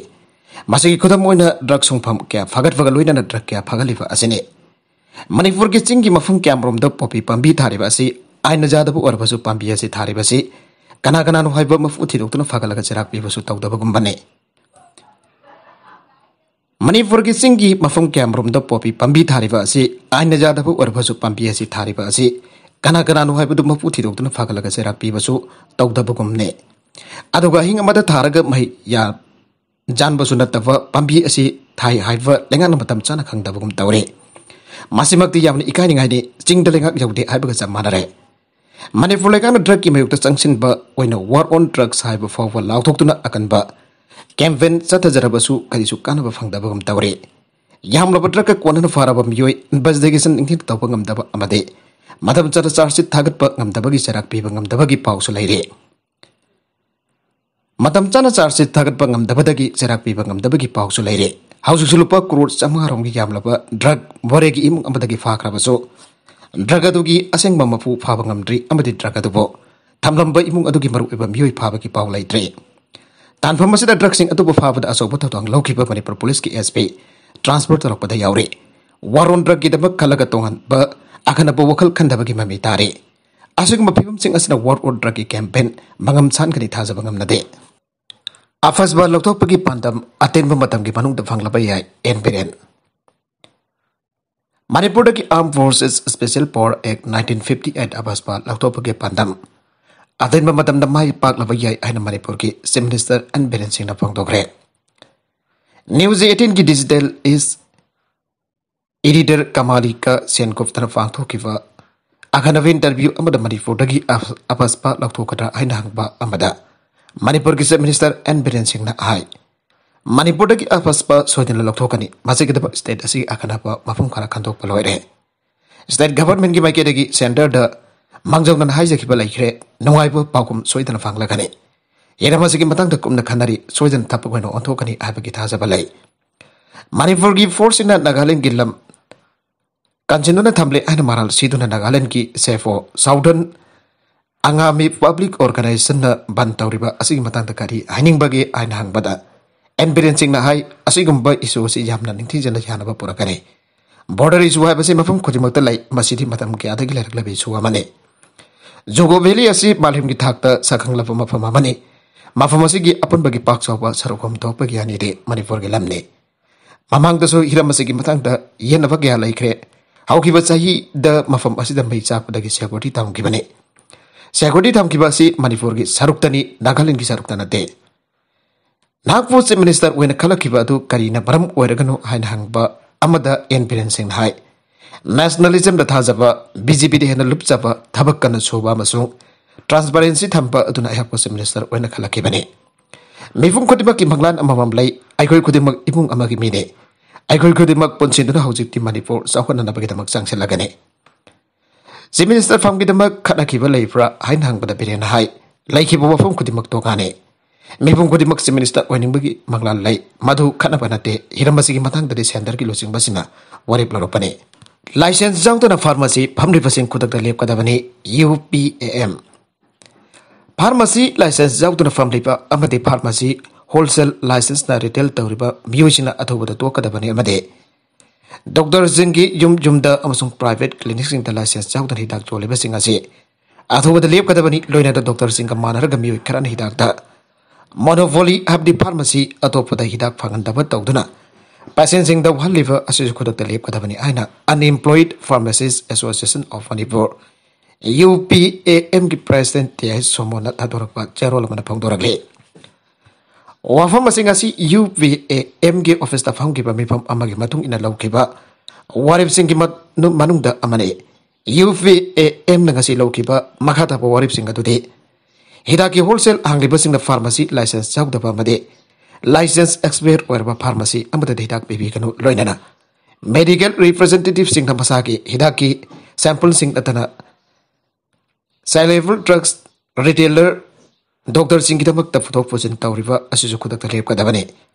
ꯃꯁꯤꯒꯤ ꯈꯨꯗꯝ ꯑꯣꯏꯅ ꯗ꯭ꯔꯒ ꯁꯨꯡꯐꯝ ꯀꯌꯥ ꯐꯒꯠꯄꯒ ꯂꯣꯏꯅꯅ ꯗ꯭ꯔꯒ ꯀꯌꯥ ꯐꯒꯠꯂꯤꯕ ꯑꯁꯤꯅꯤ꯫ ꯃꯅꯤꯄꯨꯔꯒꯤ ꯆꯤꯡꯒꯤ ꯃꯐꯝ ꯀꯌꯥꯃꯔꯣꯝꯗ ꯄꯣꯄꯤ ꯄꯥꯝꯕꯤ ꯊꯥꯔꯤꯕ ꯑꯁꯤ ꯑꯥꯏꯟꯅ ꯌꯥꯗꯕ ꯑꯣꯏꯔꯕꯁꯨ, ꯄꯥꯝꯕꯤ ꯑꯁꯤ ꯊꯥꯔꯤꯕ ꯑꯁꯤ ꯀꯅꯥ ꯀꯅꯥꯅꯣ ꯍꯥꯏꯕ ꯃꯄꯨ ꯊꯤꯗꯣꯛꯇꯨꯅ ꯐꯒꯠꯂꯒ ꯆꯩꯔꯥꯛ ꯄꯤꯕꯁꯨ ꯇꯧꯗꯕꯒꯨꯝꯕꯅꯤ꯫ ꯃꯅꯤꯄꯨꯔꯒꯤ ꯆꯤꯡꯒꯤ ꯃꯐꯝ ꯀꯌꯥꯃꯔꯣꯝꯗ ꯄꯣꯄꯤ ꯄꯥꯝꯕꯤ ꯊꯥꯔꯤꯕ ꯑꯁꯤ ꯑꯥꯏꯟꯅ ꯌꯥꯗꯕ ꯑꯣꯏꯔꯕꯁꯨ, ꯄꯥꯝꯕꯤ ꯑꯁꯤ ꯊꯥꯔꯤꯕ ꯑꯁꯤ ꯀꯅꯥ ꯀꯅꯥꯅꯣ ꯍꯥꯏꯕꯗꯨ ꯃꯄꯨ ꯊꯤꯗꯣꯛꯇꯨꯅ ꯐꯒꯠꯂꯒ ꯆꯩꯔꯥꯛ ꯄꯤꯕꯁꯨ ꯇꯧꯗꯕꯒꯨꯝꯅꯤ꯫ ꯑꯗꯨꯒ ꯑꯍꯤꯡ ꯑꯃꯗ ꯊꯥꯔꯒ ꯃꯍꯩ ꯌꯥ-, ꯌꯥꯟꯕꯁꯨ ꯅꯠꯇꯕ, ꯄꯥꯝꯕꯤ ꯑꯁꯤ ꯊꯥꯏ ꯍꯥꯏꯕ ꯂꯩꯉꯥꯛꯅ ꯃꯇꯝ ꯆꯥꯅ ꯈꯪꯗꯕꯒꯨꯝ ꯇꯧꯔꯦ꯫ ꯃꯁꯤꯃꯛꯇꯤ ꯌꯥꯝꯅ ꯏꯀꯥꯏꯅꯤꯡꯉꯥꯏꯅꯤ, ꯆꯤꯡꯗ ꯂꯩꯉꯥꯛ ꯌꯧꯗꯦ ꯍꯥꯏꯕꯒ ꯆꯞ ꯃꯥꯟꯅꯔꯦ꯫ ꯃꯅꯤꯄꯨꯔ ꯂꯩꯉꯥꯛꯅ ꯗ꯭ꯔꯒꯀꯤ ꯃꯥꯌꯣꯛꯇ ꯆꯪꯁꯤꯟꯕ ꯑꯣꯏꯅ "War on Drugs" ꯍꯥꯏꯕ ꯐꯥꯎꯕ ꯂꯥꯎꯊꯣꯛꯇꯨꯅ ꯑꯀꯟꯕ ꯀꯦꯝꯄꯦꯟ ꯆꯠꯊꯖꯔꯕꯁꯨ ꯀꯔꯤꯁꯨ ꯀꯥꯟꯅꯕ ꯐꯪꯗꯕꯒꯨꯝ ꯇꯧꯔꯦ꯫ ꯌꯥꯝꯂꯕ ꯗ꯭ꯔꯒꯀ ꯀꯣꯟꯅꯅ ꯐꯥꯔꯕ ꯃꯤꯑꯣꯏ ꯏꯟꯚꯦꯁꯇꯤꯒꯦꯁꯟ ꯅꯤꯡꯊꯤꯅ ꯇꯧꯕ ꯉꯝꯗꯕ ꯑꯃꯗꯤ ꯃꯇꯝ ꯆꯥꯅ ꯆꯥꯔꯖ ꯁꯤꯠ ꯊꯥꯒꯠꯄ ꯉꯝꯗꯕꯒꯤ ꯆꯩꯔꯥꯛ ꯄꯤꯕ ꯉꯝꯗꯕꯒꯤ ꯄꯥꯎꯁꯨ ꯂꯩꯔꯤ꯫ ꯃꯇꯝ ꯆꯥꯅ ꯆꯥꯔꯖ ꯁꯤꯠ ꯊꯥꯒꯠꯄ ꯉꯝꯗꯕꯗꯒꯤ ꯆꯩꯔꯥꯛ ꯄꯤꯕ ꯉꯝꯗꯕꯒꯤ ꯄꯥꯎꯁꯨ ꯂꯩꯔꯦ꯫ ꯍꯧꯖꯤꯛꯁꯨ ꯂꯨꯄꯥ ꯀ꯭ꯔꯣꯔ ꯆꯥꯃꯉꯥ ꯔꯣꯝꯒꯤ ꯌꯥꯝꯂꯕ ꯗ꯭ꯔꯒ ꯃꯣꯔꯦꯒꯤ ꯏꯃꯨꯡ ꯑꯃꯗꯒꯤ ꯐꯥꯈ꯭ꯔꯕꯁꯨ, ꯗ꯭ꯔꯒ ꯑꯗꯨꯒꯤ ꯑꯁꯦꯡꯕ ꯃꯄꯨ ꯐꯥꯕ ꯉꯝꯗ꯭ꯔꯤ ꯑꯃꯗꯤ ꯗ꯭ꯔꯒ ꯑꯗꯨꯕꯨ ꯊꯝꯂꯝꯕ ꯏꯃꯨꯡ ꯑꯗꯨꯒꯤ ꯃꯔꯨꯑꯣꯏꯕ ꯃꯤꯑꯣꯏ ꯐꯥꯕꯒꯤ ꯄꯥꯎ ꯂꯩꯇ꯭ꯔꯤ꯫ ꯇꯥꯟꯐꯝ ꯑꯁꯤꯗ ꯗ꯭ꯔꯒꯁꯤꯡ ꯑꯗꯨꯕꯨ ꯐꯥꯕꯗ ꯑꯆꯧꯕ ꯊꯧꯗꯥꯡ ꯂꯧꯈꯤꯕ ꯃꯅꯤꯄꯨꯔ ꯄꯨꯂꯤꯁꯀꯤ ꯑꯦꯁ ꯄꯤ ꯇ꯭ꯔꯥꯟꯁꯐꯔ ꯇꯧꯔꯛꯄꯗ ꯌꯥꯎꯔꯤ꯫ ꯋꯥꯔꯣꯟ ꯗ꯭ꯔꯒꯀꯤꯗꯃꯛ ꯈꯜꯂꯒ ꯇꯣꯉꯥꯟꯕ ꯑꯈꯟꯅꯕ ꯋꯥꯈꯜ ꯈꯟꯊꯕꯒꯤ ꯃꯃꯤ ꯇꯥꯔꯤ꯫ ꯑꯁꯤꯒꯨꯝꯕ ꯐꯤꯕꯝꯁꯤꯡ ꯑꯁꯤꯅ ꯋꯥꯔ ꯑꯣꯟ ꯗ꯭ꯔꯒꯀꯤ ꯀꯦꯝꯄꯦꯟ ꯃꯉꯝ ꯁꯥꯟꯒꯅꯤ ꯊꯥꯖꯕ ꯉꯝꯅꯗꯦ꯫ ꯑꯐꯖꯕ ꯂꯧꯊꯣꯛꯄꯒꯤ ꯄꯥꯟꯗꯝ ꯑꯇꯦꯟꯕ ꯃꯇꯝꯒꯤ ꯃꯅꯨꯡꯗ ꯐꯪꯂꯕ ꯌꯥꯏ, ꯑꯦꯟ ꯕꯤꯔꯦꯟ꯫ ꯃꯅꯤꯄꯨꯔꯗꯒꯤ Armed Forces Special Power Act nineteen fifty eight ꯑꯐꯖꯕ ꯂꯧꯊꯣꯛꯄꯒꯤ ꯄꯥꯟꯗꯝ꯫ ꯑꯇꯦꯟꯕ ꯃꯇꯝꯗ ꯃꯥꯏ ꯄꯥꯛꯂꯕ ꯌꯥꯏ ꯍꯥꯏꯅ ꯃꯅꯤꯄꯨꯔꯒꯤ Chief Minister N ꯕꯤꯔꯦꯟ ꯁꯤꯡꯅ ꯐꯣꯡꯗꯣꯛꯈ꯭ꯔꯦ꯫ News eighteen ꯒꯤ digital is editor ꯀꯃꯥꯂꯤꯀꯥ ꯁꯦꯟꯒꯨꯞꯇꯅ ꯄꯥꯡꯊꯣꯛꯈꯤꯕ ꯑꯈꯟꯅꯕ interview ꯑꯃꯗ ꯃꯅꯤꯄꯨꯔꯗꯒꯤ ꯑ-, ꯑꯄꯁꯄ ꯂꯧꯊꯣꯛꯀꯗ꯭ꯔꯥ ꯍꯥꯏꯅ ꯍꯪꯕ ꯑꯃꯗ ꯃꯅꯤꯄꯨꯔꯒꯤ Chief Minister N ꯕꯤꯔꯦꯟ ꯁꯤꯡꯅ ꯍꯥꯏ, ꯃꯅꯤꯄꯨꯔꯗꯒꯤ ꯑꯄꯁꯄ ꯁꯣꯏꯗꯅ ꯂꯧꯊꯣꯛꯀꯅꯤ꯫ ꯃꯁꯤꯒꯤꯗꯃꯛ state ꯑꯁꯤꯒꯤ ꯑꯈꯟꯅꯕ ꯃꯐꯝ ꯈꯔ ꯈꯟꯗꯣꯛꯄ ꯂꯣꯏꯔꯦ꯫ State government ꯀꯤ ꯃꯥꯏꯀꯩꯗꯒꯤ centre ꯗ ꯃꯥꯡꯖꯧꯅꯅ ꯍꯥꯏꯖꯈꯤꯕ ꯂꯩꯈ꯭ꯔꯦ꯫ ꯅꯨꯡꯉꯥꯏꯕ ꯄꯥꯎꯈꯨꯝ ꯁꯣꯏꯗꯅ ꯐꯪꯂꯒꯅꯤ꯫ ꯍꯤꯔꯝ ꯑꯁꯤꯒꯤ ꯃꯇꯥꯡꯗ ꯀꯨꯞꯅ ꯈꯟꯅꯔꯤ꯫ ꯁꯣꯏꯗꯅ ꯊꯕꯛ ꯑꯣꯏꯅ ꯑꯣꯟꯊꯣꯛꯀꯅꯤ ꯍꯥꯏꯕꯒꯤ ꯊꯥꯖꯕ ꯂꯩ꯫ ꯃꯅꯤꯄꯨꯔꯒꯤ force ꯁꯤꯅ ꯅꯥꯒꯥꯂꯦꯟꯒꯤ ꯂꯝ ꯀꯟꯁꯤꯟꯗꯨꯅ ꯊꯝꯂꯦ ꯍꯥꯏꯅ ꯃꯔꯥꯜ ꯁꯤꯗꯨꯅ ꯅꯥꯒꯥꯂꯦꯟꯒꯤ SAFO, Southern Angami Public Organization ꯅ ꯕꯟ ꯇꯧꯔꯤꯕ ꯑꯁꯤꯒꯤ ꯃꯇꯥꯡꯗ ꯀꯔꯤ ꯍꯥꯏꯅꯤꯡꯕꯒꯦ ꯍꯥꯏꯅ ꯍꯪꯕꯗ, ꯑꯦꯟ ꯕꯤꯔꯦꯟ ꯁꯤꯡꯅ ꯍꯥꯏ, ꯑꯁꯤꯒꯨꯝꯕ issue ꯑꯁꯤ ꯌꯥꯝꯅ ꯅꯤꯡꯊꯤꯖꯅ ꯌꯥꯅꯕ ꯄꯨꯔꯛꯀꯅꯤ꯫ Border issue ꯍꯥꯏꯕꯁꯤ ꯃꯐꯝ ꯈꯨꯗꯤꯡꯃꯛꯇ ꯂꯩ, ꯃꯁꯤꯗꯤ ꯃꯇꯝ ꯀꯌꯥꯗꯒꯤ ꯂꯩꯔꯛꯂꯕ issue ꯑꯃꯅꯤ꯫ ꯖꯨꯀꯣ Valley ꯑꯁꯤ ꯃꯥꯂꯦꯝꯒꯤ ꯊꯥꯛꯇ ꯁꯛꯈꯪꯂꯕ ꯃꯐꯝ ꯑꯃꯅꯤ꯫ ꯃꯐꯝ ꯑꯁꯤꯒꯤ ꯑꯄꯨꯟꯕꯒꯤ ꯄꯥꯛ ꯆꯥꯎꯕ ꯁꯔꯨꯛ ꯍꯨꯝꯗꯣꯛꯄꯒꯤ ꯑꯅꯤꯗꯤ ꯃꯅꯤꯄꯨꯔꯒꯤ ꯂꯝꯅꯤ꯫ ꯃꯃꯥꯡꯗꯁꯨ ꯍꯤꯔꯝ ꯑꯁꯤꯒꯤ ꯃꯇꯥꯡꯗ ꯌꯦꯠꯅꯕ ꯀꯌꯥ ꯂꯩꯈ꯭ꯔꯦ꯫ ꯍꯧꯈꯤꯕ ꯆꯍꯤꯗ ꯃꯐꯝ ꯑꯁꯤꯗ ꯃꯩ ꯆꯥꯛꯄꯗꯒꯤ security ꯊꯝꯈꯤꯕꯅꯤ꯫ Security ꯊꯝꯈꯤꯕ ꯑꯁꯤ ꯃꯅꯤꯄꯨꯔꯒꯤ ꯁꯔꯨꯛꯇꯅꯤ, ꯅꯥꯒꯥꯂꯦꯟꯒꯤ ꯁꯔꯨꯛꯇ ꯅꯠꯇꯦ꯫ ꯅꯍꯥꯛꯄꯨ Chief Minister ꯑꯣꯏꯅ ꯈꯜꯂꯛꯈꯤꯕ ꯑꯗꯨ ꯀꯔꯤꯅ ꯃꯔꯝ ꯑꯣꯏꯔꯒꯅꯣ ꯍꯥꯏꯅ ꯍꯪꯕ ꯑꯃꯗ ꯑꯦꯟ ꯕꯤꯔꯦꯟ ꯁꯤꯡꯅ ꯍꯥꯏ, Nationalism ꯗ ꯊꯥꯖꯕ, B J P ꯗ ꯍꯦꯟꯅ ꯂꯨꯞꯆꯕ, ꯊꯕꯛ ꯀꯟꯅ ꯁꯨꯕ ꯑꯃꯁꯨꯡ transparency ꯊꯝꯕ ꯑꯗꯨꯅ ꯑꯩꯍꯥꯛꯄꯨ Chief Minister ꯑꯣꯏꯅ ꯈꯜꯂꯛꯈꯤꯕꯅꯤ꯫ ꯃꯤꯄꯨꯝ ꯈꯨꯗꯤꯡꯃꯛꯀꯤ ꯃꯪꯂꯥꯟ ꯑꯃꯃꯝ ꯂꯩ꯫ ꯑꯩꯈꯣꯏ ꯈꯨꯗꯤꯡꯃꯛ ꯏꯃꯨꯡ ꯑꯃꯒꯤ ꯃꯤꯅꯤ꯫ ꯑꯩꯈꯣꯏ ꯈꯨꯗꯤꯡꯃꯛ ꯄꯨꯟꯁꯤꯟꯗꯨꯅ ꯍꯧꯖꯤꯛꯇꯤ ꯃꯅꯤꯄꯨꯔ ꯆꯥꯎꯈꯠꯅꯅꯕꯒꯤꯗꯃꯛ ꯆꯪꯁꯤꯜꯂꯒꯅꯤ꯫ Chief Minister ꯐꯝꯒꯤꯗꯃꯛ ꯈꯠꯅꯈꯤꯕ ꯂꯩꯕ꯭ꯔꯥ ꯍꯥꯏꯅ ꯍꯪꯕꯗ ꯕꯤꯔꯦꯟꯅ ꯍꯥꯏ, ꯂꯩꯈꯤꯕ ꯋꯥꯐꯝ ꯈꯨꯗꯤꯡꯃꯛ ꯇꯣꯉꯥꯟꯅꯤ꯫ ꯃꯤꯄꯨꯝ ꯈꯨꯗꯤꯡꯃꯛ Chief Minister ꯑꯣꯏꯅꯤꯡꯕꯒꯤ ꯃꯪꯂꯥꯟ ꯂꯩ꯫ ꯃꯗꯨ ꯈꯠꯅꯕ ꯅꯠꯇꯦ꯫ ꯍꯤꯔꯝ ꯑꯁꯤꯒꯤ ꯃꯇꯥꯡꯗꯗꯤ centre ꯒꯤ ꯂꯨꯆꯤꯡꯕꯁꯤꯡꯅ ꯋꯥꯔꯦꯞ ꯂꯧꯔꯛꯄꯅꯤ꯫ Licence ꯌꯥꯎꯗꯅ pharmacy ꯐꯝꯂꯤꯕꯁꯤꯡ ꯈꯨꯗꯛꯇ ꯂꯦꯞꯀꯗꯕꯅꯤ, U P A M꯫ Pharmacy licence ꯌꯥꯎꯗꯅ ꯐꯝꯂꯤꯕ ꯑꯃꯗꯤ pharmacy wholesale licence ꯅ retail ꯇꯧꯔꯤꯕ ꯃꯤꯑꯣꯏꯁꯤꯡꯅ ꯑꯊꯨꯕꯗ ꯇꯣꯛꯀꯗꯕꯅꯤ ꯑꯃꯗꯤ doctor ꯁꯤꯡꯒꯤ ꯌꯨꯝ ꯌꯨꯝꯗ ꯑꯃꯁꯨꯡ private clinic ꯁꯤꯡꯗ licence ꯌꯥꯎꯗꯅ ꯍꯤꯗꯥꯛ ꯌꯣꯜꯂꯤꯕꯁꯤꯡ ꯑꯁꯤ ꯑꯊꯨꯕꯗ ꯂꯦꯞꯀꯗꯕꯅꯤ꯫ ꯂꯣꯏꯅꯅ doctor ꯁꯤꯡꯒ ꯃꯥꯟꯅꯔꯒ ꯃꯤꯑꯣꯏ ꯈꯔꯅ ꯍꯤꯗꯥꯛꯇ monopoly ꯍꯥꯏꯕꯗꯤ pharmacy ꯑꯇꯣꯞꯄꯗ ꯍꯤꯗꯥꯛ ꯐꯪꯍꯟꯗꯕ ꯇꯧꯗꯨꯅ patient ꯁꯤꯡꯗ ꯋꯥꯍꯜꯂꯤꯕ ꯑꯁꯤꯁꯨ ꯈꯨꯗꯛꯇ ꯂꯦꯞꯀꯗꯕꯅꯤ ꯍꯥꯏꯅ Unemployed Pharmacist Association of Manipur, U P A ꯑꯦꯝꯒꯤ ꯄ꯭ꯔꯦꯁꯤꯗꯦꯟꯠ ꯇꯤ ꯑꯩꯆ ꯁꯣꯃꯣꯟꯅ ꯊꯥꯗꯣꯔꯛꯄ ꯆꯦꯔꯣꯜ ꯑꯃꯅ ꯐꯣꯡꯗꯣꯔꯛꯂꯤ꯫ ꯋꯥꯐꯝ ꯑꯁꯤꯡ ꯑꯁꯤ ꯌꯨ ꯄꯤ ꯑꯦ ꯑꯦꯝꯒꯤ ꯑꯣꯐꯤꯁꯇ ꯐꯝꯈꯤꯕ ꯃꯤꯐꯝ ꯑꯃꯒꯤ ꯃꯇꯨꯡ ꯏꯟꯅ ꯂꯧꯈꯤꯕ ꯋꯥꯔꯦꯞꯁꯤꯡꯒꯤ ꯃꯅꯨ-, ꯃꯅꯨꯡꯗ ꯑꯃꯅꯤ꯫ ꯌꯨ ꯄꯤ ꯑꯦ ꯑꯦꯝꯅ ꯉꯁꯤ ꯂꯧꯈꯤꯕ ꯃꯈꯥ ꯇꯥꯕ ꯋꯥꯔꯦꯞꯁꯤꯡ ꯑꯗꯨꯗꯤ ꯍꯤꯗꯥꯛꯀꯤ ꯍꯣꯜꯁꯦꯜ ꯍꯥꯡꯂꯤꯕꯁꯤꯡꯅ ꯐꯥꯔꯃꯥꯁꯤ ꯂꯥꯏꯁꯦꯟꯁ ꯌꯥꯎꯗꯕ ꯑꯃꯗꯤ ꯂꯥꯏꯁꯦꯟꯁ ꯑꯦꯛꯁꯄꯥꯌꯔ ꯑꯣꯏꯔꯕ ꯐꯥꯔꯃꯥꯁꯤ ꯑꯃꯗ ꯍꯤꯗꯥꯛ ꯄꯤꯕꯤꯒꯅꯨ, ꯂꯣꯏꯅꯅ ꯃꯦꯗꯤꯀꯦꯜ ꯔꯤꯄ꯭ꯔꯖꯦꯟꯇꯦꯇꯤꯚꯁꯤꯡꯅ ꯃꯁꯥꯒꯤ ꯍꯤꯗꯥꯛꯀꯤ ꯁꯦꯝꯄꯜꯁꯤꯡ ꯅꯠꯇꯅ ꯁꯦꯂꯦꯕꯜ ꯗ꯭ꯔꯒꯁ ꯔꯤꯇꯦꯂꯔ ꯗꯣꯛꯇꯔꯁꯤꯡꯒꯤꯗꯃꯛꯇ ꯄꯨꯊꯣꯛ ꯄꯨꯁꯤꯟ ꯇꯧꯔꯤꯕ ꯑꯁꯤꯁꯨ ꯈꯨꯗꯛꯇ ꯂꯦꯞꯀꯗꯕꯅꯤ꯫